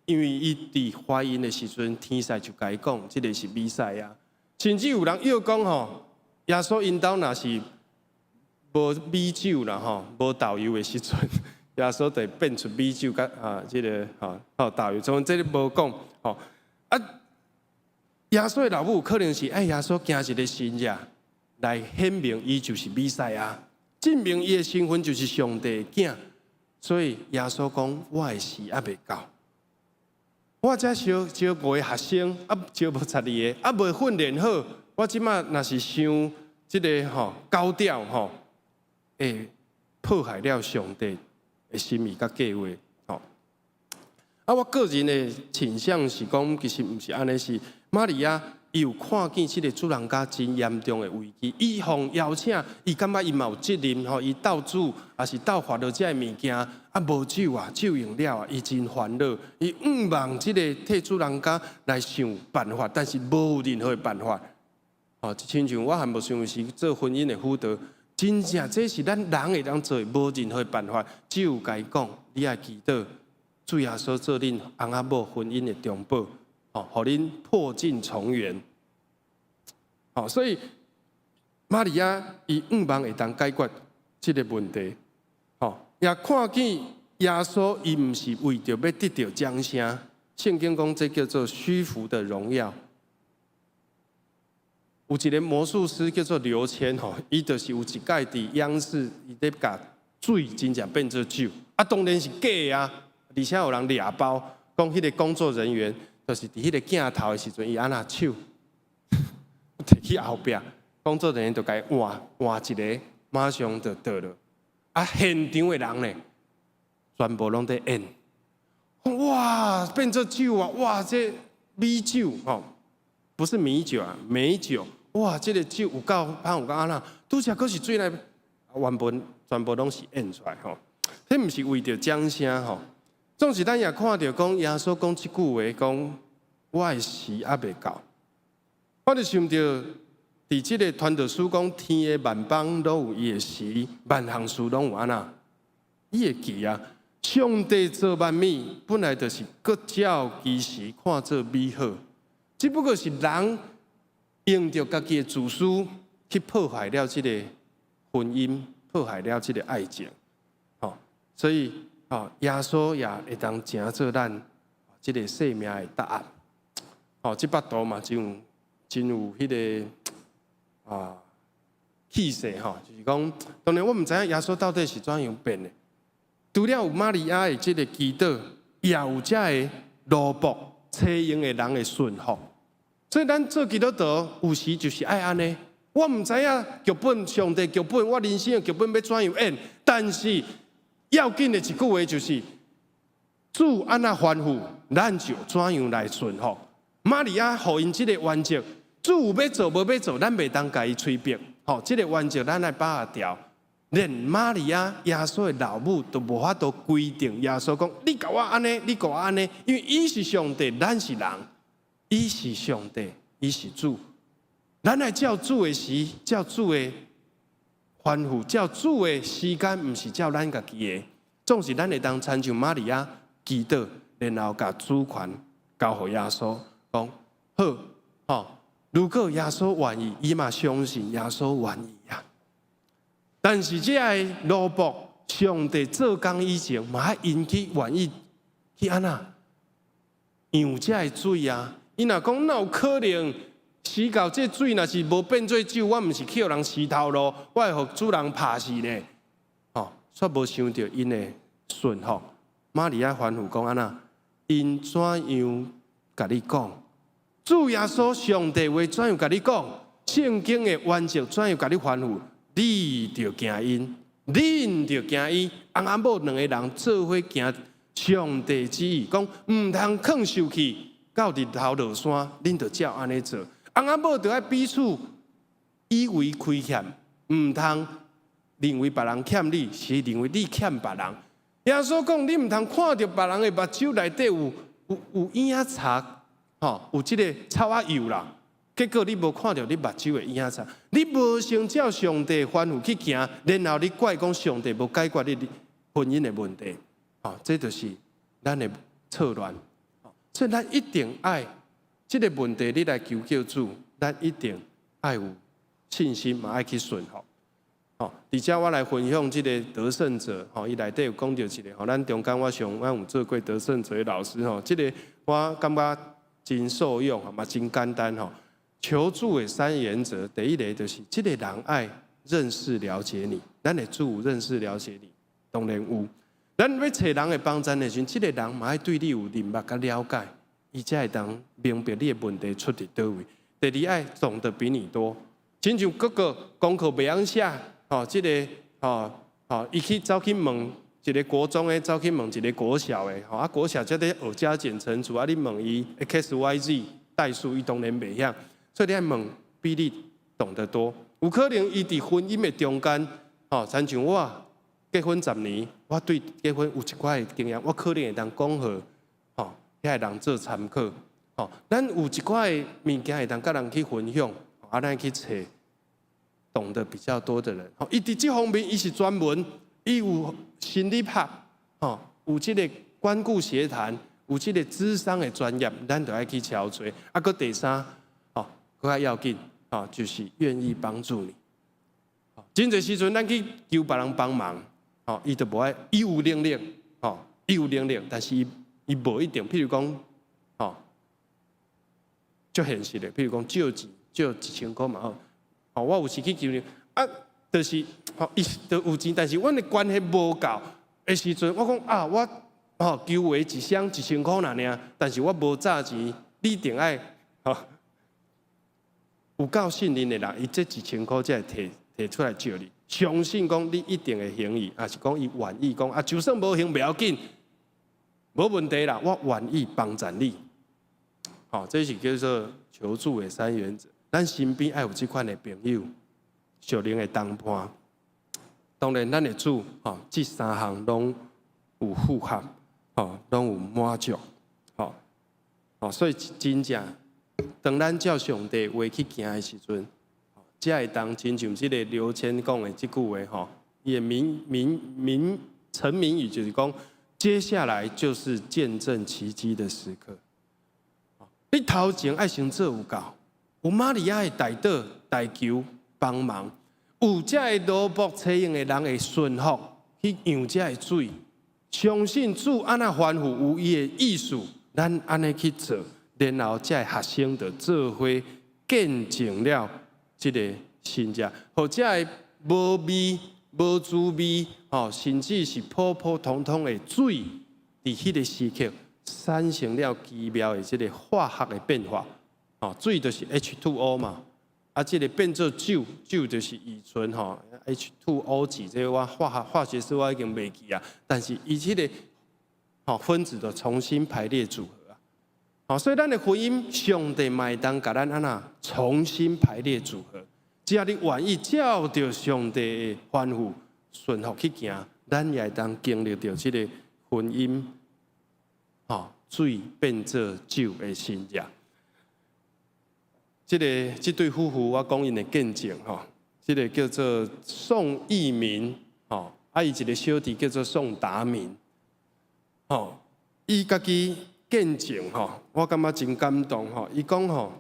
因為伊佇懷孕的時陣，天使就共伊講，這个是彌賽亞。甚至有人又講吼，耶穌𪜶兜若是無米酒啦吼，無豆油的時陣，耶穌就會變出米酒佮啊，這个吼吼豆油。從這个無講吼啊，耶穌的老母可能是愛耶穌行一个神跡來顯明伊就是彌賽亞，證明伊的身份就是上帝的囝。所以耶穌講，我的時猶未到。我才小招五个學生，啊招無12个，啊未訓練好。我這擺若是傷這个吼高調吼，會破壞了上帝的心意佮計劃。吼，啊，我個人的傾向是講，其實毋是按呢，是瑪利亞伊有看見這个主人家真嚴重的危機，伊予邀請，伊感覺伊嘛有責任吼，伊鬥煮抑是鬥發落這个物件，啊無酒啊，酒用了啊，伊真煩惱，伊向望這个替主人家來想辦法，但是無任何的辦法。吼，親像我和牧師有時做婚姻的輔導，真正這是咱人會當做的，無任何的辦法，只有共伊講，你愛祈禱，主耶穌做恁翁仔某婚姻的中保。哦，予恁破鏡重圓。哦，所以瑪利亞伊向望會當解決這个問題。哦，也看見耶穌伊毋是為著欲得著掌聲，聖經講這叫做虛浮的榮耀。有一个魔術師叫做劉謙吼，伊就是有一擺佇央視，伊咧共水真正變做酒，啊，當然是假的啊，而且有人掠包，講彼个工作人員。就是佇彼个鏡頭的時陣，伊按怎手提去後壁，工作人員就共伊換換一个，馬上就倒落。啊，現場的人呢，全部攏佇演。哇，變做酒啊！哇，這米酒吼，不是米酒啊，美酒。哇，這个酒有夠芳有夠按怎？拄才閣是水來，原本全部攏是演出來吼。彼毋是為著掌聲吼。總是咱也看著講耶穌講這句話，講我的時猶未到。我就想著，佇這个傳道書講，天的萬邦攏有伊的時，萬項事攏有按怎？伊的期啊！上帝造萬物，本來就是各照其時看做美好，只不過是人用著家己的自私去破壞了這个婚姻，破壞了這个愛情。吼，所以吼，耶穌也會當成做咱這个生命的答案。哦，這幅圖嘛，真有彼个啊氣勢吼，就是講，當然我毋知影耶穌到底是怎樣變的。除了有瑪利亞的這个祈禱，也有這个奴僕車用的人的順服。所以咱做基督徒有時就是愛按呢。我毋知影劇本，上帝劇本，我人生的劇本欲怎樣演，但是要緊的一句話就是：主按怎吩咐，咱就怎樣來順服。瑪利亞予𪜶這个原則，主有欲做無欲做，咱袂當共伊催逼。吼，這个原則咱愛把握牢。連瑪利亞耶穌的老母都無法度規定耶穌講：你共我按呢，你共我按呢，因為伊是上帝，咱是人，伊是上帝，伊是主。咱愛照主的時，照主的吩咐，照主的時間，毋是照咱家己的。總是咱會當親像瑪利亞祈禱，然後共主權交予耶穌，講好，吼。如果耶穌願意，伊嘛相信耶穌願意啊。但是這个奴僕，上帝做工以前，嘛愛𪜶去願意去按怎？讓這个水啊，伊若講哪有可能？洗到這水若是無變做酒，我毋是去予人死頭路，我會予主人拍死呢。吼，煞無想著𪜶的順服。瑪利亞吩咐講按怎？𪜶怎樣共你講？主耶穌上帝話怎樣共你講？聖經的原則怎樣共你吩咐？你就行𪜶，恁就行伊。翁仔某兩个人做伙行上帝旨意，講毋通囥受氣，到日頭落山，恁就照按呢做。翁仔某著愛彼此以為虧欠，毋通認為別人欠你，是認為你欠別人。耶穌講，你毋通看著別人的目睭內底有影賊，吼，有這个草仔幼啦。結果你無看著你目睭的影賊，你無先照上帝吩咐去行，然後你怪講上帝無解決你婚姻的問題，吼，這就是咱的錯亂。所以咱一定愛這个問題，你來求救主，咱一定愛有信心，嘛愛去順服。吼，佇遮我來分享這个得勝者，吼，伊內底有講著一个，吼，咱中間我上我有做過得勝者的老師，吼，這个我感覺真受用，嘛真簡單，吼。求助的三原則，第一个就是這个人愛認識了解你，咱的主認識了解你，當然有。咱欲揣人的幫贊的時陣，這个人嘛愛對你有認捌佮了解，伊才會當明白你的問題出佇佗位。第二，愛懂得比你多，親像哥哥功課袂曉寫，吼，這个吼吼，伊去走去問一个國中的，走去問一个國小的，吼啊國小才咧學加減乘除，啊你問伊 x y z 代數，伊當然袂曉。所以你愛問比你懂得多，有可能伊佇婚姻的中間，吼，親像我結婚10年，我對結婚有一寡的經驗，我可能會當講予，吼，遐个人做參考，吼，咱有一寡的物件會當佮人去分享，啊，咱去揣懂得比較多的人，吼，伊佇這方面伊是專門，伊有心理學，吼，有這个關顧協談，有這个諮商的專業，咱就愛去敲揣。啊，閣第三。閣較要緊，啊，就是願意幫助你。真濟時陣，咱去求別人幫忙，吼，伊就無愛，伊有能力，吼，伊有能力，但是伊伊無一定。譬如講，吼，足現實的，譬如講借錢，借1000箍嘛好，吼，我有時去求伊，啊，就是，吼，伊就有錢，但是阮的關係無夠的時陣，我講啊，我吼求話一箱1000箍爾爾，但是我無詐錢，你一定愛，吼。有夠信任的人，伊這1000箍才會提提出來借你，相信講你一定會還伊，抑是講伊願意講啊，就算無還袂要緊，無問題啦，我願意幫贊你。好，這是叫做求助的三原則。咱身邊愛有這款的朋友，屬靈的同伴。當然，咱的主，吼，這三項攏有符合，吼，攏有滿足，吼，哦，所以真正。當咱照上帝話去行的時陣，才會當親像這个劉謙講的這句話吼，伊的名名名陳明語就是講，接下來就是見證奇蹟的時刻。你頭前愛先做有夠，有瑪利亞的代禱、代求幫忙，有這个奴僕冊用的人會順服去讓這个水，相信主按怎吩咐有伊的意思，咱按呢去做。然後，這个學生就做伙見證了這个神蹟，予這个無味、無滋味，吼，甚至是普普通通的水，佇彼个時刻產生了奇妙的這个化學的變化。吼，水就是 H2O 嘛，啊，這个變做酒，酒就是乙醇吼，H2O 幾，這个我化學化學式我已經袂記啊，但是伊這个吼分子就重新排列組合。好，所以咱的婚姻，上帝嘛會當共咱按怎重新排列組合。只要你願意照著上帝的吩咐順服去行，咱也會當經歷著這个婚姻，吼水變做酒的神蹟。這个這對夫婦，我講𪜶的見證吼，這个叫做宋義明，吼，啊，伊一个小弟叫做宋達明，吼，伊家己見證吼，我感覺真感動吼。伊講吼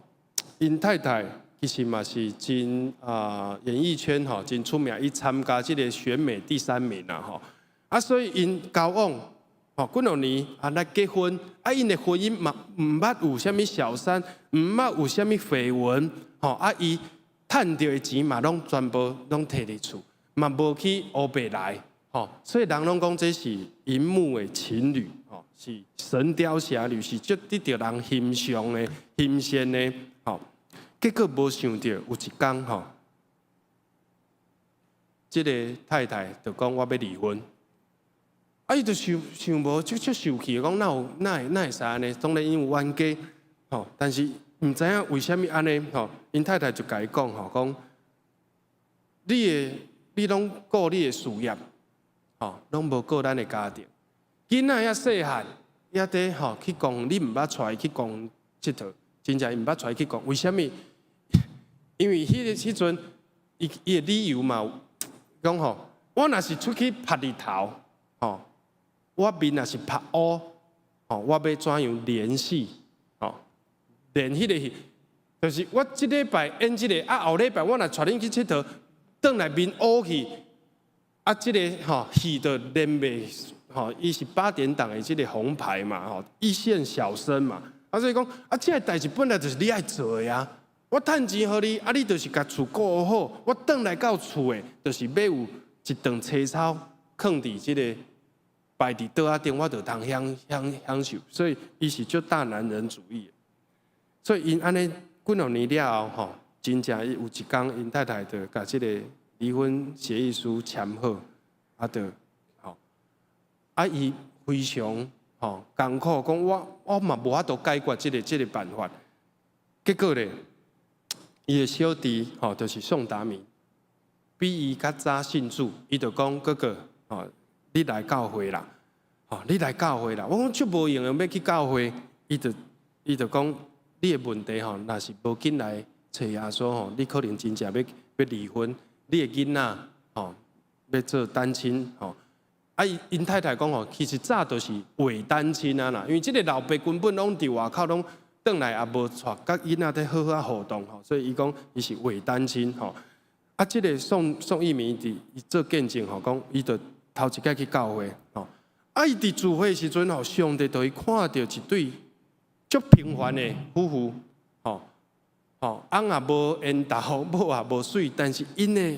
，𪜶太太其實嘛是真啊演藝圈吼真出名，伊參加這个選美第三名啦吼。啊，所以𪜶交往吼，幾若年啊來結婚，啊𪜶的婚姻嘛毋捌有啥物小三，毋捌有啥物緋聞，吼啊伊趁著的錢嘛攏全部攏提佇厝，嘛無去烏白來，吼，所以人攏講這是螢幕的情侶，吼，是神鵰俠侶，是足得著人欣賞的、欣羨的，吼。結果無想著有一工，吼，這个太太就講我欲離婚，啊，伊就想想無，足足受氣，講哪有哪會哪會使按呢？當然𪜶有冤家，吼，但是毋知影為啥物按呢？吼，𪜶太太就共伊講，吼，講你的你攏顧你的事業，吼，攏無顧咱的家庭。囡仔遐細漢，猶佇吼去講，你毋捌帶伊去公園𨑨迌，真正伊毋捌帶伊去公園，為啥物？因為彼个時陣，伊伊的理由嘛有講吼，我若是出去曬日頭，吼，我面若是曬烏，吼，我欲怎樣連戲？吼，連彼個戲，就是我這禮拜演這个，啊後禮拜我若帶恁去𨑨迌，轉來面烏去，啊這个吼戲就連袂，吼，伊是八點檔的這个紅牌嘛，吼，一線小生嘛，啊所以講，啊這个代誌本來就是你愛做的啊。我趁錢予你，啊，你就是共厝顧好。我轉來到厝的，就是欲有一頓青草囥佇這个擺佇桌仔頂，我就通享享享受。所以伊是足大男人主義的。所以𪜶按呢幾若年了後，吼，真正伊有一工，𪜶太太就共這个離婚協議書簽好，啊，就吼，啊，伊非常吼艱苦，講我我嘛無法度解決這个這个辦法。結果咧，伊的小弟吼，就是宋達明，比伊較早信主，伊就講哥哥吼，你來教會啦，吼，你來教會啦。我講足無閒的欲去教會，伊就伊就講你的問題吼，若是無緊來揣耶穌吼，你可能真正欲欲離婚，你的囡仔吼欲做單親吼。啊，伊𪜶太太講吼，其實早就是偽單親啊啦，因為這个老爸根本攏佇外口攏轉來也無帶，佮囡仔佇好好仔互動吼，所以伊講伊是偽單親吼。啊，這个宋宋一鳴佇伊做見證吼，講伊就頭一擺去教會吼。啊，伊佇聚會時陣吼，上帝就伊看著一對足平凡的夫婦吼吼，翁也無緣投，某也無媠，但是𪜶的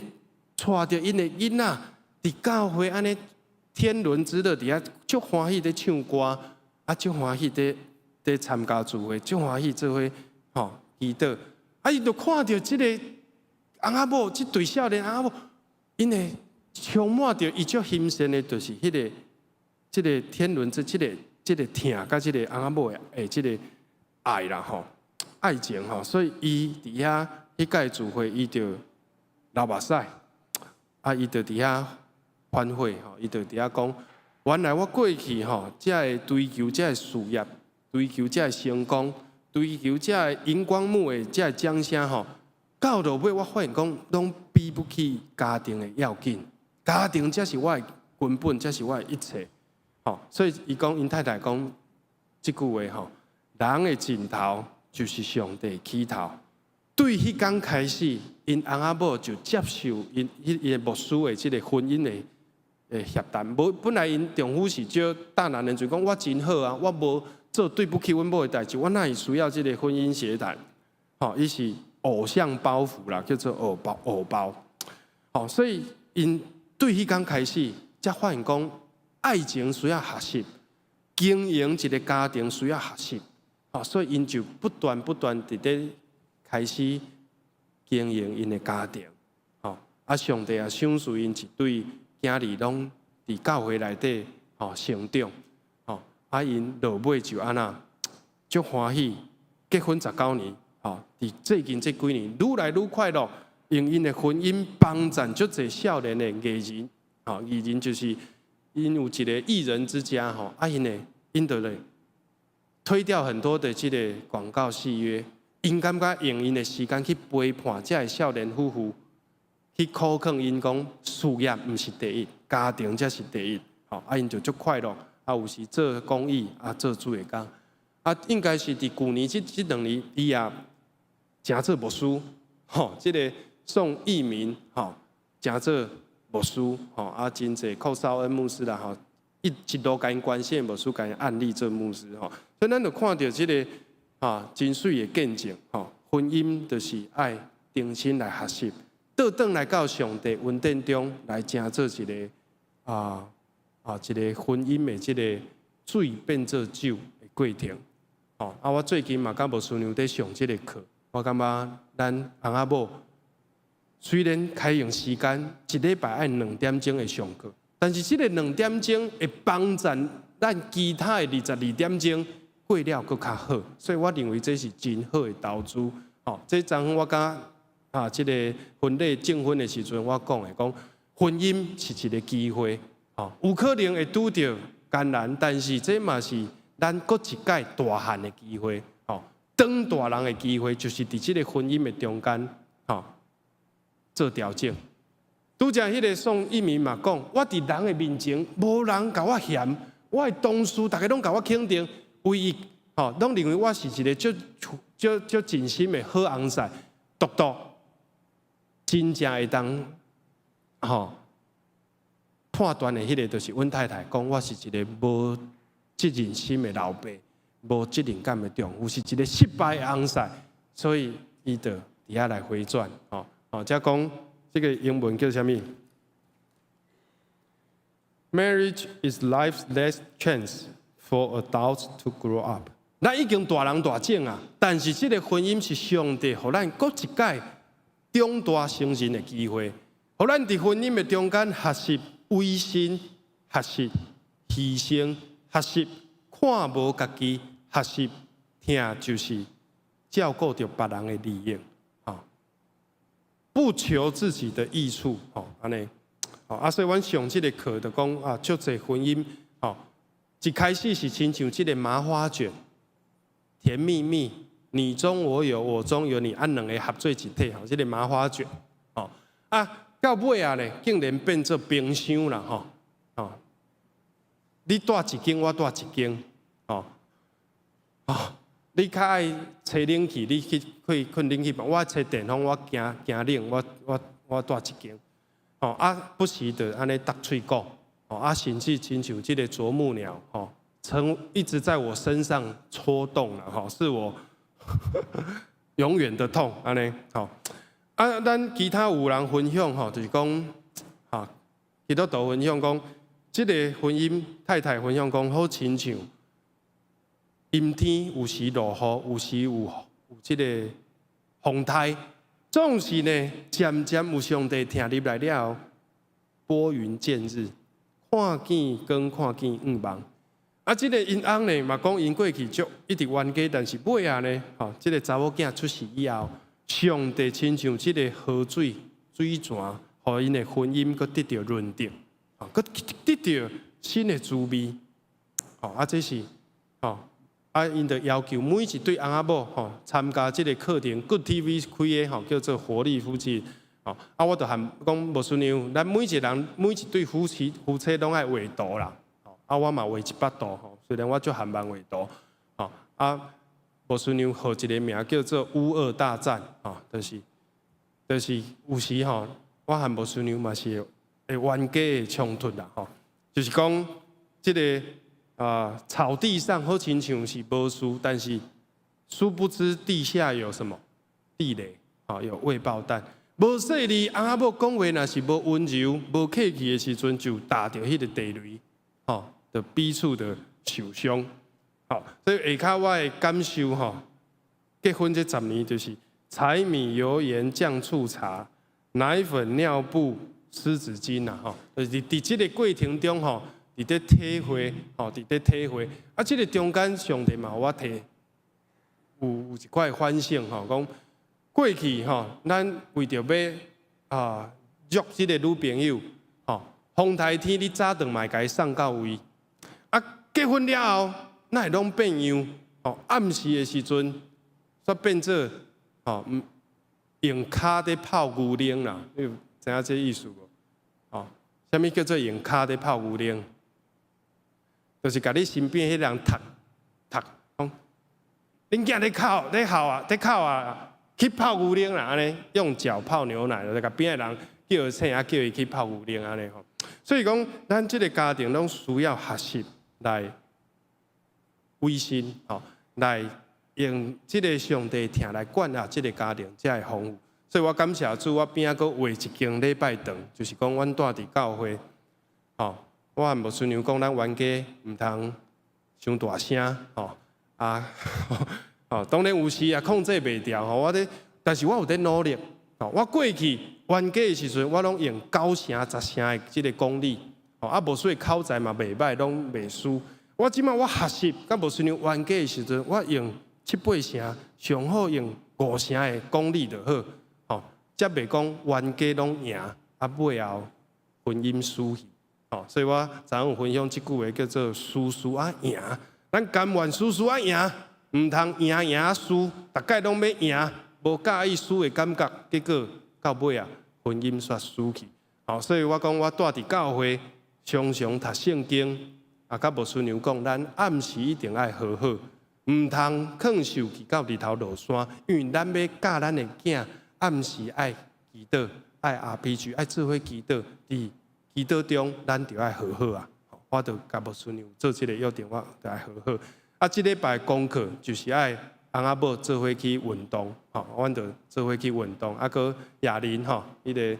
帶著𪜶的囡仔佇教會按呢天倫之樂佇遐足歡喜佇唱歌，啊，足歡喜佇佇參加聚會，足歡喜做伙吼祈禱。啊，伊就看著這个翁仔某，這對少年翁仔某，𪜶的充滿著伊足欣羨的，就是彼个這个天倫之這个這个疼佮這个翁仔某的的這个愛啦吼，愛情吼，所以伊佇遐彼屆聚會，伊就流目屎，啊，伊就佇遐反悔吼，伊就佇遐講，原來我過去吼，才會追求這个事業，追求這个成功，追求這个熒光幕的這个掌聲吼，到落尾我發現講，攏比不起家庭的要緊，家庭才是我的根本，才是我的一切。吼，所以伊講，𪜶太太講這句話吼，人的盡頭就是上帝起頭。對彼工開始，𪜶翁仔某就接受𪜶彼伊的牧師的這个婚姻的的協談。無本來𪜶丈夫是足大男人主義，講我真好啊，我無做對不起阮某的代誌，我哪會需要這个婚姻協談？吼，伊是偶像包袱啦，叫做偶包偶包。吼，所以𪜶對彼工開始，才發現講愛情需要學習，經營一个家庭需要學習。吼，所以𪜶就不斷不斷佇咧開始經營𪜶的家庭。吼，啊，上帝也賞賜𪜶一對囝兒，攏佇教會內底吼成長。吼，啊，𪜶落尾就按怎足歡喜，結婚19年，吼，佇最近這幾年愈來愈快樂，用𪜶的婚姻幫贊足濟少年的藝人，吼，藝人就是𪜶有一个藝人之家，吼，啊，𪜶的𪜶就咧推掉很多的這个廣告續約，𪜶感覺用𪜶的時間去陪伴這个少年夫婦，去苦勸𪜶講事業毋是第一，家庭才是第一，吼，啊，𪜶就足快樂，啊，有時做公益，啊，做主的工，啊，應該是佇舊年這這2年，伊也誠做牧師，吼，這个宋逸民，吼，誠做牧師，吼，啊，真濟寇紹恩牧師啦，吼，一一路共𪜶關心的牧師，共𪜶按立做牧師吼。所以咱就看著這个啊，真媠的見證吼。婚姻就是愛重新來學習，倒轉來到上帝恩典中來成做一个一个婚姻的這个水變做酒的過程。吼啊！我最近嘛，佮牧師娘佇上這个課，我感覺咱翁仔某雖然開用時間一禮拜愛2點鐘的上課，但是這个兩點鐘會幫助咱其他的22點鐘過了閣較好，所以我認為這是真好的投資。吼，這昨昏我佮這个婚禮證婚的時陣，我講的講，婚姻是一个機會，吼，有可能會拄著艱難，但是這嘛是咱閣一擺大漢的機會，吼，當大人的機會，就是佇這个婚姻的中間，吼，做調整。拄才彼个宋一鳴嘛講，我佇人的面前，無人共我嫌，我的同事逐家攏共我肯定，唯一吼，攏認為我是一个足足足盡心的好翁婿，獨獨真正會當吼判斷的彼个，就是阮太太講我是一个無責任心的老爸，無責任感的丈夫，是一个失敗的翁婿，所以伊就佇遐來回轉，吼吼，才講這个英文叫啥物？Marriage is life's last chance for adults to grow up。咱已經大人大種啊，但是這个婚姻是上帝予咱閣一擺長大成人的機會，予咱佇婚姻的中間學習委身、學習犧牲、學習看無家己、學習疼就是照顧著別人的利益，吼，不求自己的益處，吼，按呢，啊，所以阮上這个課就講啊，足濟婚姻，吼，一開始是親像這个麻花捲，甜蜜蜜，你中我有，我中有你，啊，兩个合做一體，吼，這个麻花捲，吼，啊，到尾仔咧，竟然變做冰箱啦，吼，吼，你蹛一間，我蹛一間，吼，哦，你較愛吹冷氣，你去開睏冷氣房，我吹電風，我驚驚冷，我蹛一間，吼，啊，不時的按呢搭喙鼓，吼，啊，甚至親像這个啄木鳥，吼，曾一直在我身上戳動了，吼，是我永遠的痛，按呢，吼，啊，咱其他有人分享，吼，就是講，哈，基督徒分享講，這个婚姻太太分享講，好親像陰天有時落雨，有時有這个風颱，總是呢，漸漸有上帝疼入來了後，撥雲見日，看見光，看見向望。啊，這个𪜶翁呢嘛講，𪜶過去足一直冤家，但是尾仔呢，吼，這个查某囝出世以後，上帝親像這个河水水泉，予𪜶的婚姻閣得著潤澤，吼，閣得著新的滋味。吼，啊，這是，吼，啊，𪜶就要求每一對翁仔某，吼，參加這个課程，Good TV 開的吼，叫做活力夫妻。吼，啊，我就含講牧師娘，咱每一個人每一對夫妻夫妻攏愛畫圖啦。啊，我嘛畫一幅圖吼，雖然我足含慢畫圖，吼，啊，牧師娘號一个名叫做烏俄大戰，吼，就是有時吼，我和牧師娘嘛是會冤家的衝突啦，吼，就是講這个啊草地上好親像是無事，但是殊不知地下有什麼地雷，啊，有未爆彈。無細膩，翁仔某講話若是無溫柔、無客氣的時陣，就踏著彼个地雷，吼，就彼此就受傷。吼，所以下跤我的感受吼，結婚這10年就是柴米油鹽醬醋茶、奶粉尿布、濕紙巾啦，吼，就是佇這个過程中吼，佇咧體會，吼，佇咧體會。啊，這个中間上帝嘛，予我提有一塊反省吼，講過去吼，咱為著欲啊約這个女朋友，吼，風颱天你早頓嘛會共伊送到位，啊，結婚了後，哪會攏變樣？吼，暗時的時陣，煞變做吼，用跤佇泡牛奶啦，你有知影這意思無？吼，啥物叫做用跤佇泡牛奶？就是共你身邊彼人踢踢，講恁囝咧哭咧哭啊，咧哭啊，去泡牛奶啦，按呢用腳泡牛奶，就共邊仔人叫伊醒啊，叫伊去泡牛奶按呢吼。所以講，咱這个家庭攏需要學習來委身，吼，來用這个上帝疼來管轄這个家庭，才會豐富。所以我感謝主，我邊仔閣畫一間禮拜堂，就是講阮蹛佇教會，吼，我和牧師娘講，咱冤家毋通傷大聲，吼，啊，吼，當然有時也控制袂牢，吼，我咧，但是我有咧努力，吼，我過去冤家的時陣，我攏用九成、十成的這个公理，吼，啊，牧師的口才嘛袂䆀，攏袂輸。我這擺我學習，佮牧師娘冤家的時陣，我用七八成，上好用五成的公理就好，吼，才袂講冤家攏贏，啊，尾後婚姻輸去，吼，所以我昨昏有分享這句話叫做輸輸仔贏，咱甘願輸輸仔贏，毋通贏贏輸，逐擺攏欲贏，無佮意輸的感覺，結果到尾啊，婚姻煞輸去，吼，所以我講我蹛佇教會，常常讀聖經。啊，佮牧師娘講，咱暗時一定愛和好，毋通囥受氣到日頭落山，因為咱欲教咱的囝暗時愛祈禱，愛 RPG，愛做伙祈禱，佇祈禱中，咱就愛和好啊！我就共牧師娘做這个約定，我就愛和好。啊，這禮拜功課就是愛翁仔某做伙去運動，吼，阮就做伙去運動。啊，閣亞玲吼，彼个。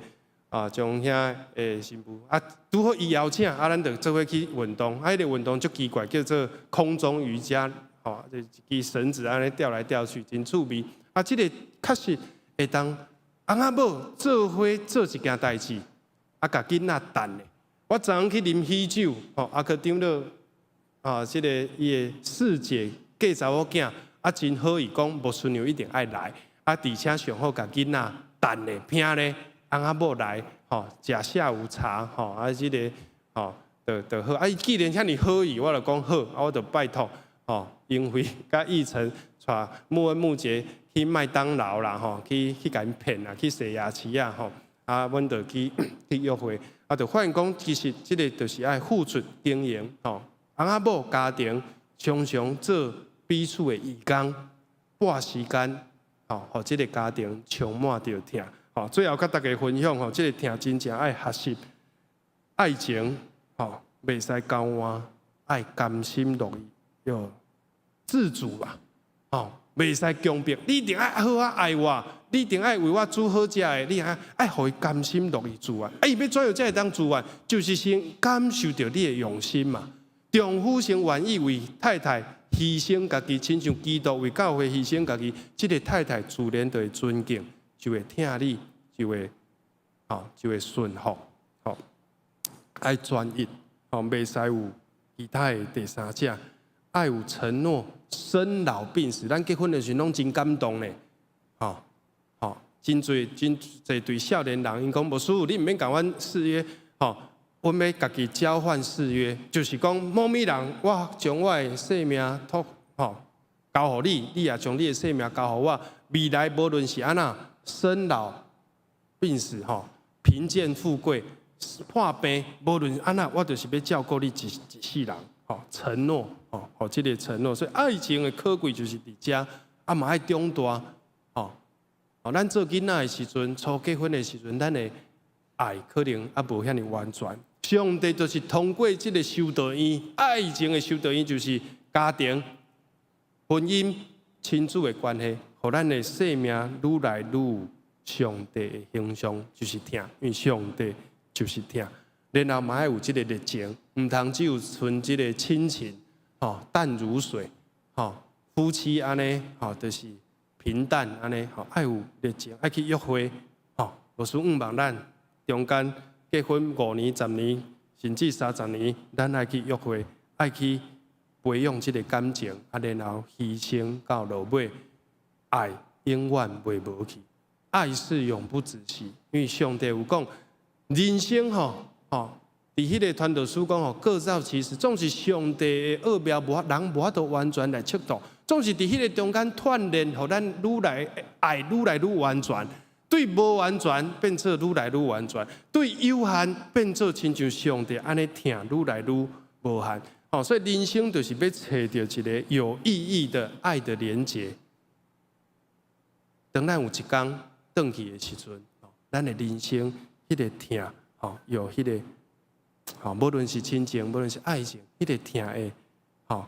啊，將遐的新婦啊，拄好伊邀請，啊，咱就做伙去運動。啊，彼个運動足奇怪，叫做空中瑜伽，吼，就一支繩子按呢吊來吊去，真趣味。啊，這个確實會當翁仔某做伙做一件代誌，啊，共囡仔等咧。我昨昏去啉喜酒，吼，啊，去長老，啊，這个伊的四姐嫁查某囝，啊，真好意講牧師娘一定愛來，啊，而且上好共囡仔等咧，拼咧。翁仔某來，吼，食下午茶，吼，啊，這个，吼，就好。啊，伊既然遐爾好意，我就講好，啊，我就拜託，吼，英輝佮奕晨帶穆恩穆傑去麥當勞啦，吼，去共𪜶騙啦，去洗牙齒啊，吼，啊，阮就去約會，啊，就發現講，其實這个就是愛付出經營，吼，翁仔某家庭常常做彼此的義工，撥時間，吼，予這个家庭充滿著疼。吼，最後佮大家分享吼，這个疼真正愛學習愛情，吼，袂使交換，愛甘心樂意，著知足啦，吼，袂使強迫，你一定愛好好愛我，你一定愛為我煮好食的，你愛愛予伊甘心樂意自願。啊，伊欲怎樣才會當自願？就是先感受著你的用心嘛。丈夫先願意為太太犧牲家己，親像基督為教會犧牲家己，這个太太自然就會尊敬，就會疼你，就會，吼，就會順服，吼，愛專一，吼，袂使有其他的第三者，愛有承諾，生老病死，咱結婚的時陣攏真感動呢，吼，吼，真濟真濟對少年人，𪜶講牧師，你毋免共阮誓約，吼，阮欲家己交換誓約，就是講某物人，我將我的性命託，吼，交予你，你也將你的性命交予我，未來無論是按怎生老病死，吼，貧賤富貴，破病，無論按怎，我就是欲照顧你一世人，吼，承諾，吼，予這个承諾，所以愛情的可貴就是佇遮，啊嘛愛長大，吼，哦，咱做囡仔的時陣，初結婚的時陣，咱的愛可能猶無遐爾完全。上帝就是通過這个修道院，愛情的修道院就是家庭、婚姻、親子的關係，予咱的生命愈來愈有上帝的形象，就是疼，因為上帝就是疼。然後嘛愛有這个熱情，毋通只有賰這个親情，吼，淡如水，吼，夫妻按呢，吼，就是平淡按呢，吼，愛有熱情，愛去約會，吼，牧師向望咱中間結婚5年、10年，甚至30年，咱愛去約會，愛去培養這个感情，啊，然後犧牲到落尾，愛永遠袂無去，愛是永不止息，因為上帝有講，人生吼，吼，佇彼个傳道書講吼，各造其時，總是上帝的奧妙，無法人無法度完全來測度，總是佇彼个中間鍛鍊，予咱愈來愛愈來愈完全，對無完全變做愈來愈完全，對有限變做親像上帝按呢疼愈來愈無限。吼，所以人生就是欲揣著一个有意義的愛的連結。當咱有一天轉去的時陣，咱的人生彼个疼，吼，有彼个吼，無論是親情，無論是愛情，彼個疼會，吼，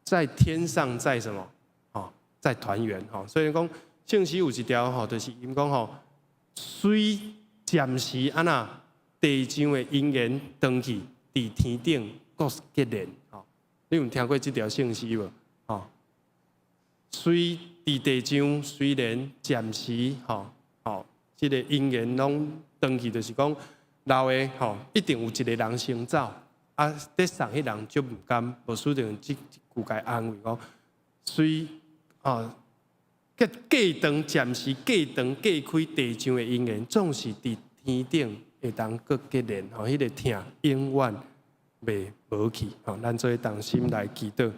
在天上在什麼？吼，在團圓，吼。所以講聖詩有一條吼，就是𪜶講吼，雖暫時按怎地上的姻緣斷去，佇天頂閣結連，吼。你有聽過這條聖詩無？吼，雖佇地上雖然暫時吼吼，這個姻緣攏斷去，就是講老的吼，一定有一個人先走，啊，佇送彼人足毋甘，牧師就用這句共安慰講，雖哦，隔隔斷暫時隔斷隔開地上的姻緣，總是佇天頂會當閣結連，吼，彼個疼永遠袂無去，吼，咱做伙同心來祈禱。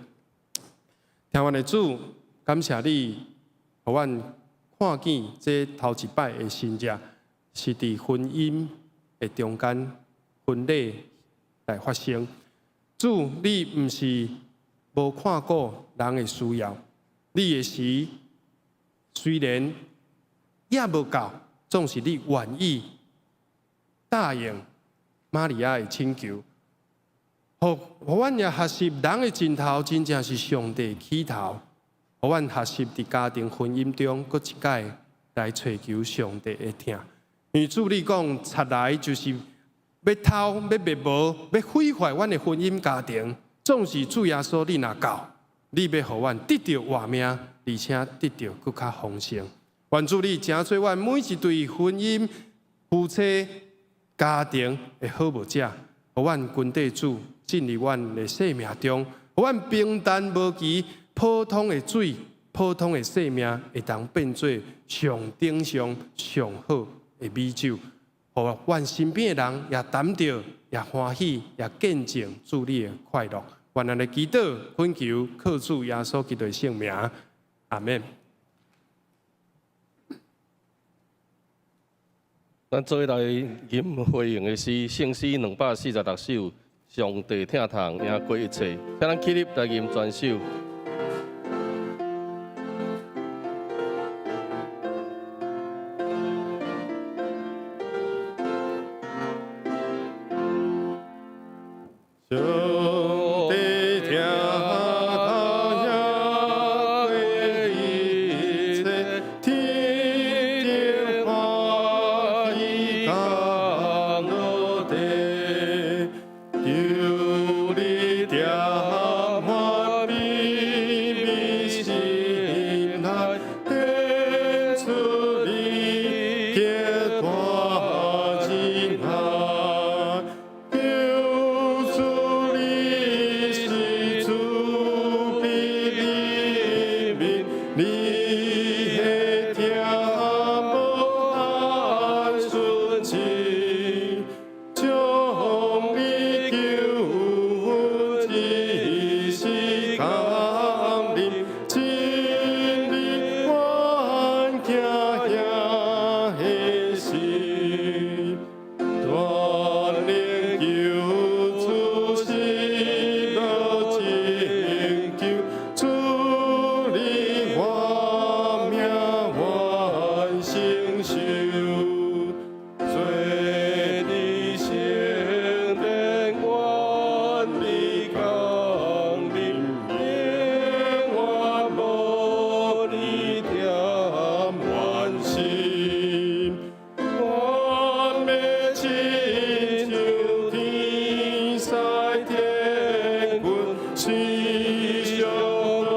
疼阮的主，感謝你，予阮看見這頭一擺的神跡，是佇婚姻的中間婚禮來發生。主，你毋是無看顧人的需要，你的時雖然猶無到，總是你願意答應瑪利亞的請求，予阮也學習人的盡頭，真正是上帝起頭。予阮學習佇家庭婚姻中，閣一擺來揣求上帝的疼。因為主你講，賊來就是欲偷、欲滅無、欲毀壞阮的婚姻家庭。總是主耶穌，你若到，你欲予阮得著活命，而且得著閣較豐盛。願主你成做阮每一對婚姻、夫妻、家庭的好牧者，予阮跟綴主進入阮的生命中，予阮平淡無奇、普通的水、普通的生命，會當變做上頂上上好的美酒，予阮身邊的人也擔著，也歡喜，也見證主你的快樂。願咱的祈禱懇求，靠主耶穌基督的聖名，阿們。咱做伙來吟回應的詩，聖詩246首，上帝疼痛贏過一切，請咱起立來吟全首。上帝疼痛贏過一切，天頂歡喜降落地，求你恬滿秘密心內，顯出你極大仁愛。救主你是慈悲憐憫，你的疼無限純情，將你救恩之時降臨，真理阮行遐的時，全能救主是樂拯救，主你活命願承受，做你聖殿願你降臨，永遠無你恬滿心，願欲親像天使天軍，隨上樂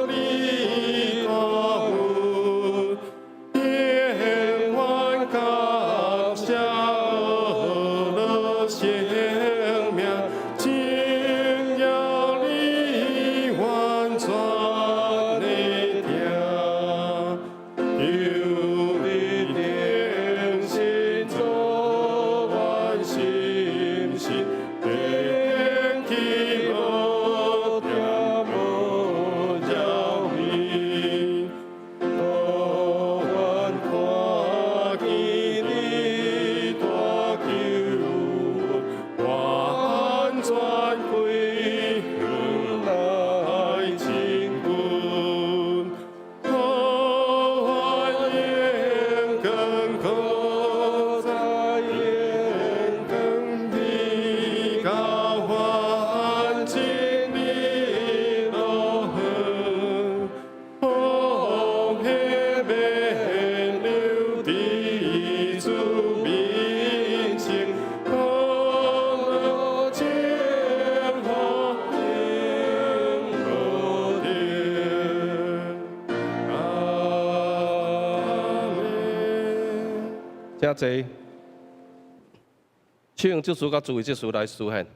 你大恩，顯請坐。請執事佮主位執事來司獻。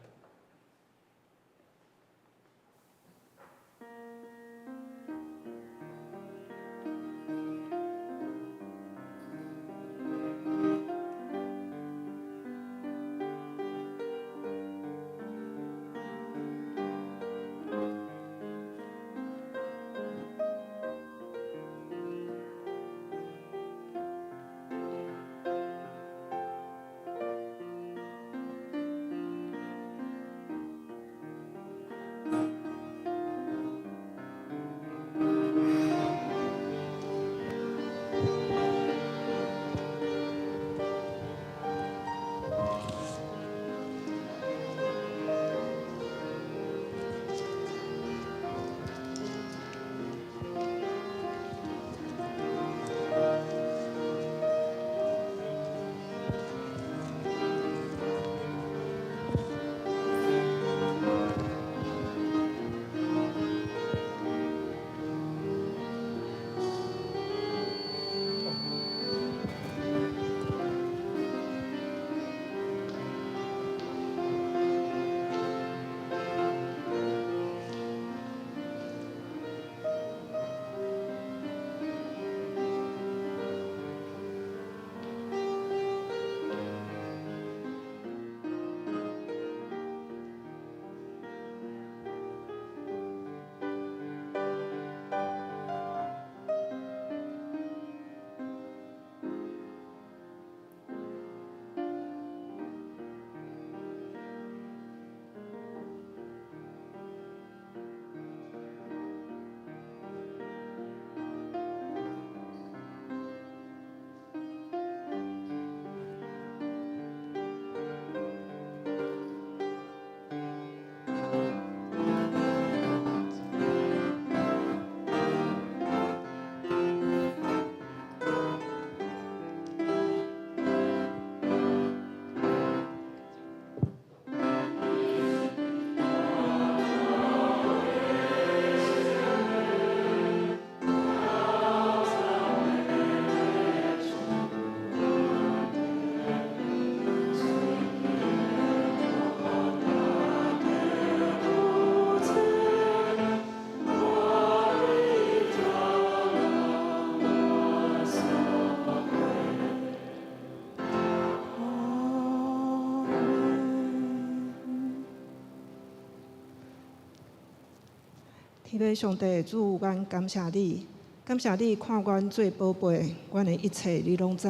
天父上帝，主，阮感謝你，感謝你看阮做寶貝，阮的一切你攏知。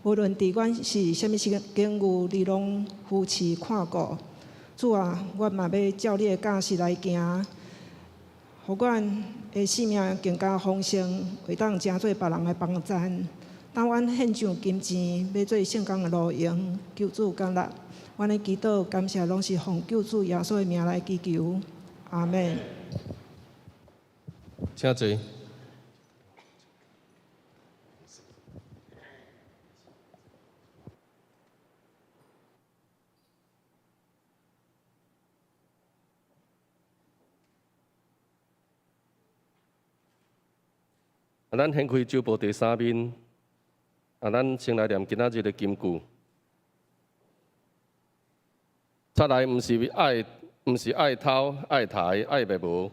無論佇阮是啥物境遇，你攏扶持看顧。主啊，阮嘛欲照你的教示來行，予阮的生命更加豐盛，會當成做別人的幫贊。當阮獻上金錢，欲做聖工的路用，求主接納。阮的祈禱感謝，攏是奉救主耶穌的名來祈求。阿們。請坐。啊，咱掀開周報第三面，啊，咱先來念今仔日的金句。賊來毋是愛偷、愛刣、愛滅無。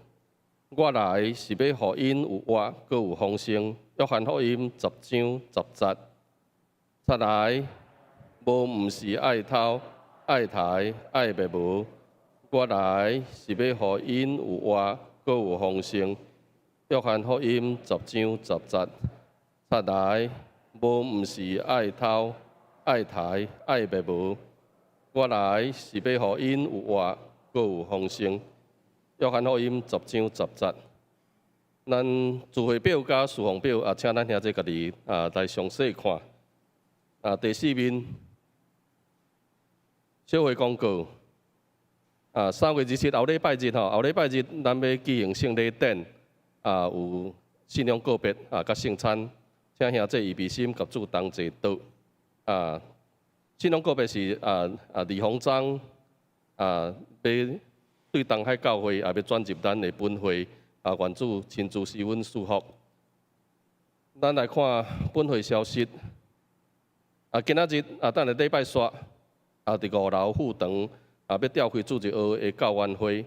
我來是欲予𪜶有活，閣有豐盛。約翰福音10章10節。賊來無毋是愛偷、愛刣、愛滅無。我來是欲予𪜶有活，閣有豐盛。約翰福音10章10節。賊來無毋是愛偷、愛刣、愛滅無。我來是欲予𪜶有活，閣有豐盛。約翰福音10章10節。咱聚會表佮事奉表啊，請咱兄弟家己啊來詳細看。啊，第四面小會公告。啊，3月27後禮拜日吼，後禮拜日咱欲舉行聖禮典，啊，有信仰告別啊，佮聖餐，請兄弟預備心佮主同齊到。啊，信仰告別是李鴻章啊，欲對東海教會也欲轉入咱的本會啊，願主親自賜阮祝福。咱來看本會消息。今仔日啊，等下禮拜煞啊，佇五樓副堂啊，欲召開主日學的教員會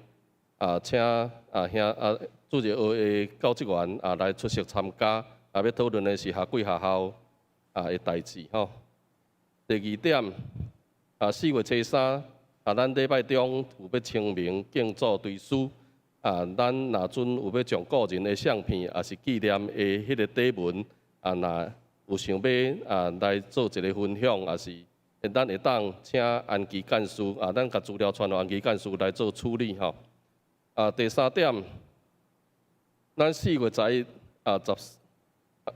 啊，請啊兄啊主日學的教職員啊來出席參加。啊，欲討論的是夏季學校啊的代誌吼。第二點啊，4月初3啊，咱禮拜中有欲清明敬祖追思啊，咱若準有欲將個人的相片，抑是紀念的彼个短文啊，若有想欲啊來做一个分享，抑是咱會當請安基幹事啊，咱共資料傳予安基幹事來做處理吼。啊，第三點，咱4月11啊十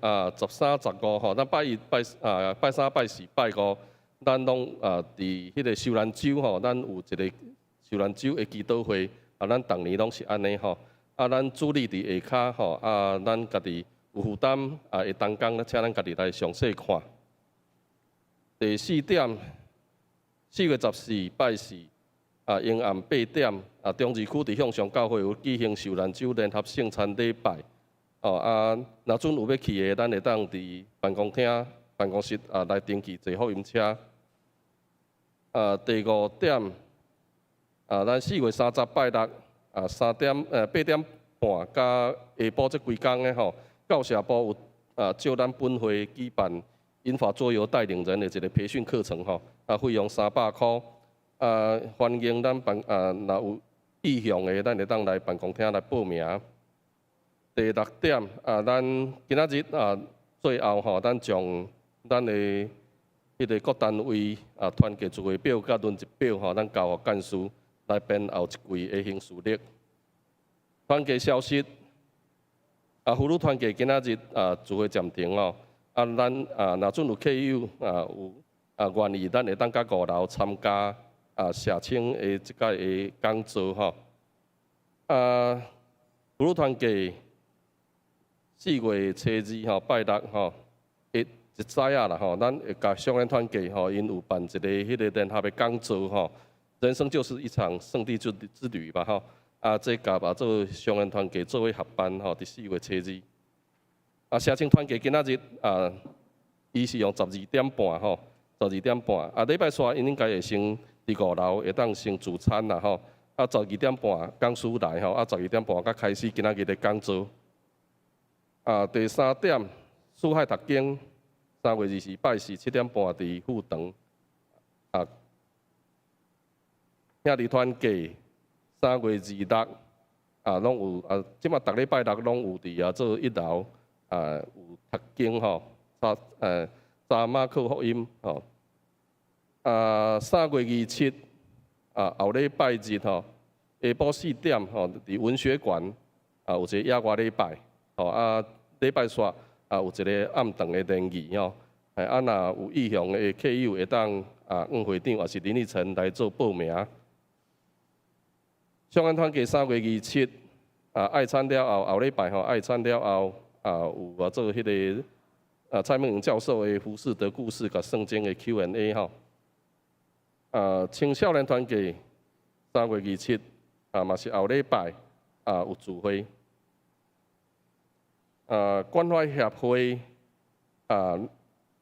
啊十三十五吼，咱拜一拜啊拜三拜四拜五，咱攏啊佇彼个修蘭州吼，咱有一个修蘭州的祈禱會啊，咱逐年攏是按呢吼。啊，咱主禮佇下跤吼，啊，咱家己有負擔啊，會同工，請咱家己來詳細看。第四點，4月14拜四啊，下暗8點啊，中二區佇向上教會有舉行受難週聯合聖餐禮拜。哦啊，若準有欲去的，咱會當佇辦公廳、辦公室啊來登記坐福音車。啊，第五點，啊，咱4月30拜六啊，3點8點半到下晡這規工的吼，教社部有啊借咱本會舉辦銀髮桌遊帶領人的一个培訓課程吼，啊，費用300箍，啊，歡迎咱辦啊，若有意向的，咱會當來辦公廳來報名。第六點啊，咱今仔日啊，最後吼，咱將咱的彼个各單位啊團結聚會表佮輪值表吼，咱交予幹事來編後一季的行事曆。團契消息啊，婦女團契今仔日啊聚會暫停哦。啊，咱啊若準有客友啊有啊願意，咱會當佮五樓參加啊社青的這個的講座吼。啊，婦女團契4月初2吼拜六吼，一一早仔啦吼，咱會佮少年團契吼，𪜶有辦一个彼个聯合的講座吼。人生就是一場聖地之旅吧吼。啊，這佮啊做少年團契做伙合辦吼，佇四月初二。啊，社青團契今仔日啊，伊是用十二點半吼，十二點半。啊，禮拜四𪜶應該會先佇五樓會當先聚餐啦吼。啊，十二點半講師來吼，啊，十二點半才開始今仔日的講座。啊，第三點，四海讀經，3月24拜四7點半佇副堂。啊，兄弟團契3月26啊，攏有啊，這馬逐禮拜六攏有佇啊做一樓啊有讀經吼，查馬可福音吼。啊，3月27啊，後禮拜日吼，下晡4點吼，佇文學館啊有一個野外禮拜吼啊。禮拜煞啊，有一个暗頓的聯誼吼，啊，若有意向的客友會當啊，向會長抑是林立成來做報名。少年團契3月27啊，愛餐了後，後禮拜吼，愛餐了後啊，有啊做彼个啊蔡孟穎教授的浮士德故事佮聖經的 Q&A 吼。啊，青少年團契3月27啊，嘛是後禮拜啊有聚會。啊，關懷協會啊，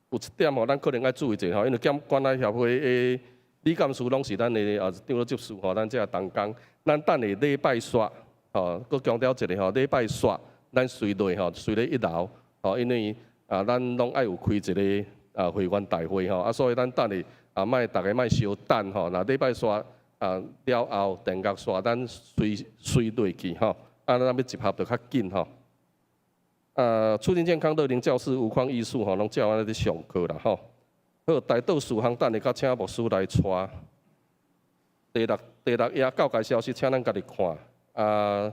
有一點吼，咱可能愛注意者吼，因為兼關懷協會的理監事攏是咱的啊長老執事吼，咱這个同工，咱等下禮拜煞吼，閣強調一下吼，禮拜煞咱隨落吼，隨咧一樓吼，因為啊，咱攏愛有開一个啊會員大會吼，啊，所以咱等下啊，莫逐个莫相等吼，若禮拜煞啊了後，電樂煞咱隨隨落去吼，啊，咱欲集合就較緊吼。啊，促進健康樂齡教室無框藝術吼，攏照按呢佇上課啦吼。好，代禱事項等下閣請牧師來帶。第六第六頁教界消息，請咱家己看。啊，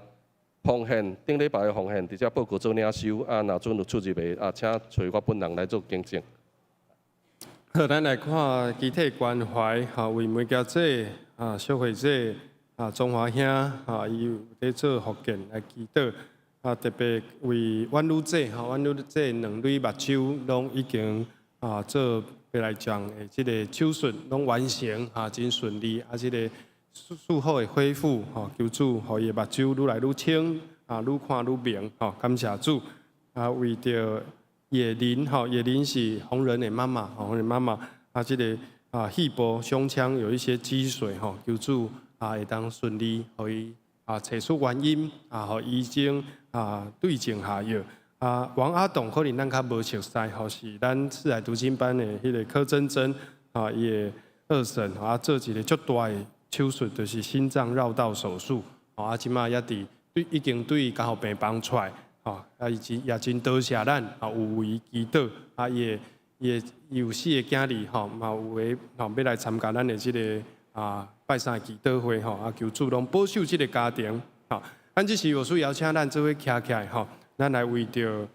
奉獻頂禮拜的奉獻，佇遮報告做領收。啊，若準有出入的，啊，請揣我本人來做更正。好，咱來看肢體關懷，哈，為梅家姐啊、小慧姐啊、中華兄啊，伊有佇做復健來祈禱。啊，特別為婉女姐吼，婉女姐兩蕊目睭攏已經啊做白內障的這个手術攏完成啊，真順利。啊，這个術後的恢復吼，求主予伊的目睭愈來愈清啊，愈看愈明吼，感謝主。啊，為著野林吼，野林是紅人的媽媽，紅人媽媽啊，這个啊肺部胸腔有一些積水吼，求主啊會當順利予伊啊揣出原因啊，予醫生啊對症下藥。啊，王阿董可能咱較無熟似吼，是咱四海讀經班的彼个柯珍珍啊，伊的二嬸啊做一个足大的手術，就是心臟繞道手術。啊，這馬也佇對已經對加護病房出來，吼啊，伊真也真多謝咱啊，有為祈禱啊，伊的伊的有四个囝兒吼，嘛有的吼欲來參加咱的這个啊拜三的祈禱會吼，啊求主攏保守這个家庭，吼。咱這時有需要請咱做伙徛起來吼。咱來為著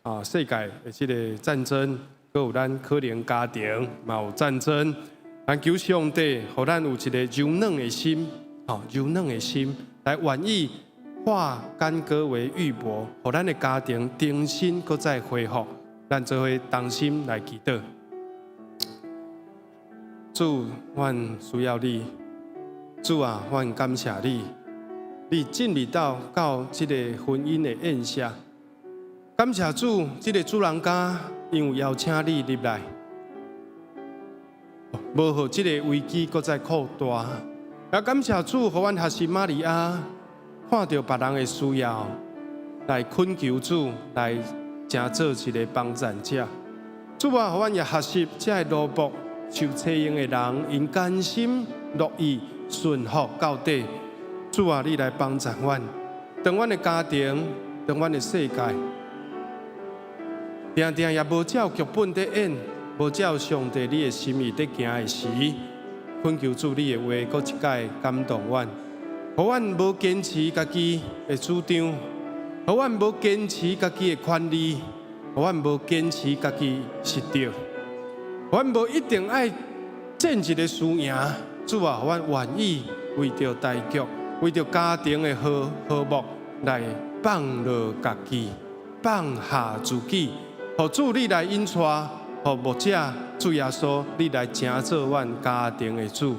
啊世界的這个戰爭，閣有咱可能家庭嘛有戰爭，咱求上帝，予咱有一个柔軟的心，吼柔軟的心，來願意化干戈為玉帛，予咱的家庭重新閣再恢復。咱做伙同心來祈禱。主，阮需要你。主啊，阮感謝你，你進入到到這个婚姻的宴席。感謝主，這个主人家因有邀請你入來，無予這个危機閣再擴大。也感謝主，予阮學習瑪利亞，看著別人的需要，來懇求主來成做一个幫贊者。主啊，予阮也學習這个奴僕受差用的人，𪜶甘心樂意順服到底。主啊，你來幫贊阮，當阮的家庭，當阮的世界，定定也無照劇本佇演，無照上帝你的心意佇行的時，懇求主你的話，閣一擺感動阮，予阮無堅持家己的主張，予阮無堅持家己的權利，予阮無堅持家己是對，予阮無一定愛爭一个輸贏。主啊，予阮願意為著大局，為著家庭的和和睦來放落家己，放下自己，予主你來引帶，予牧者主耶穌你來成做阮家庭的主，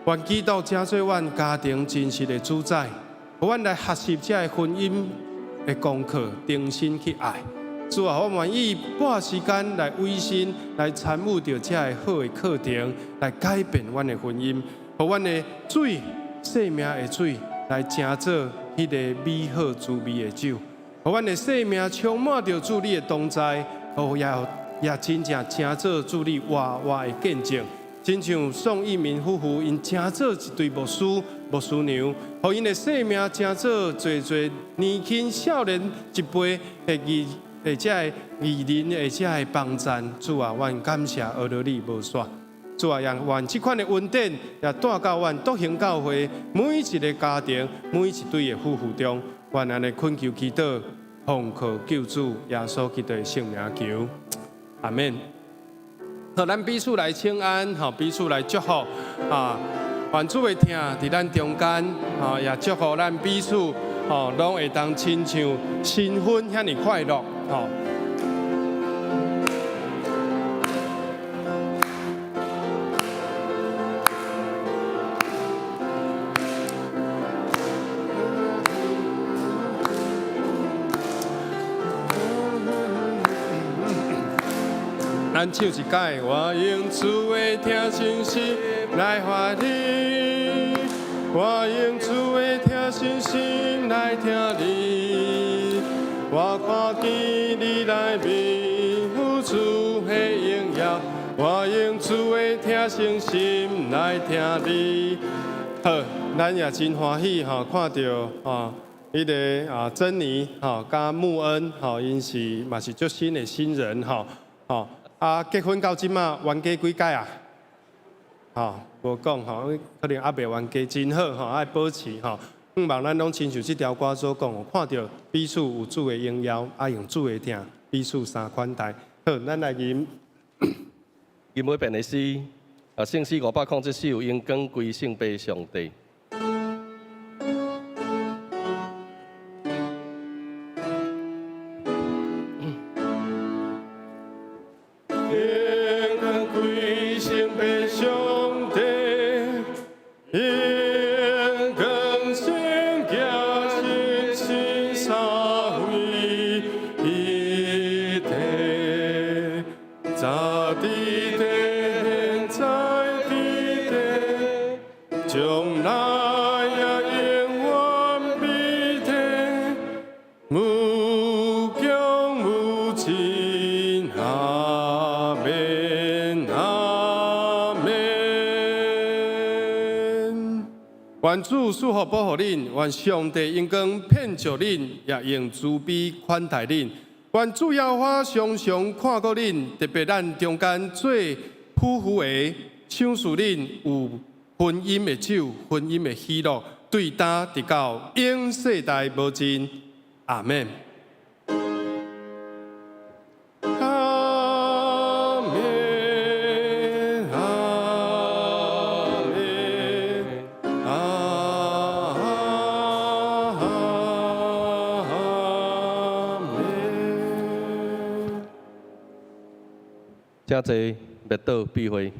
願基督成做阮家庭真實的主宰，予阮來學習這个婚姻的功課，重新去愛。主啊，我願意撥時間來委身，來參與著這个好的課程，來改變阮的婚姻，予阮的水，生命的水，來成做彼个美好滋味的酒，予阮的生命充滿著主你的同在，予也也真正成做主你活活的見證。親像宋一鳴夫婦，𪜶成做一對牧師、牧師娘，予𪜶的生命成做濟濟年輕少年一輩的義，或者義人，或者的幫贊。主啊，阮感謝阿羅你無煞。主啊，讓願這款的恩典也帶到阮獨行教會每一个家庭、每一對的夫婦中。願按呢懇求祈禱，奉靠救主耶穌基督的聖名求，阿們。好，咱彼此來請安，吼，彼此來祝福，啊，願主的疼佇咱中間，吼，也祝福咱彼此，吼，攏會當親像新婚遐爾快樂，吼。咱唱一擺，我用主的疼信心來歡喜，我用主的疼信心來聽你，我看見你內面有主的榮耀，我用主的疼信心來聽你。好，咱也真歡喜吼，看著吼，彼个啊珍妮吼，佮穆恩吼，𪜶是嘛是足新的新人吼，吼。啊，結婚到這馬冤家幾擺啊？吼，無講吼，可能猶未冤家，真好吼，愛保持吼。向望咱攏親像這條歌所講，看著彼此有主的榮耀，啊用主的疼彼此相款待。好，咱來吟。吟尾遍的詩，啊，聖詩507首，榮光歸聖父上帝。榮光歸聖父上帝，榮光聖子神聖三位一體。地，現在，佇地，將來也永遠美麗，無窮無盡，阿們，阿們。願主賜福保護恁，願上帝榮光遍照恁，也用慈悲款待恁。願主耶和華常常看顧恁，特別咱中間做夫婦的，賞賜恁有婚姻的酒，婚姻的喜樂，對今直到永世代無盡。阿們。阿們，阿們，阿們。請坐，默禱閉會。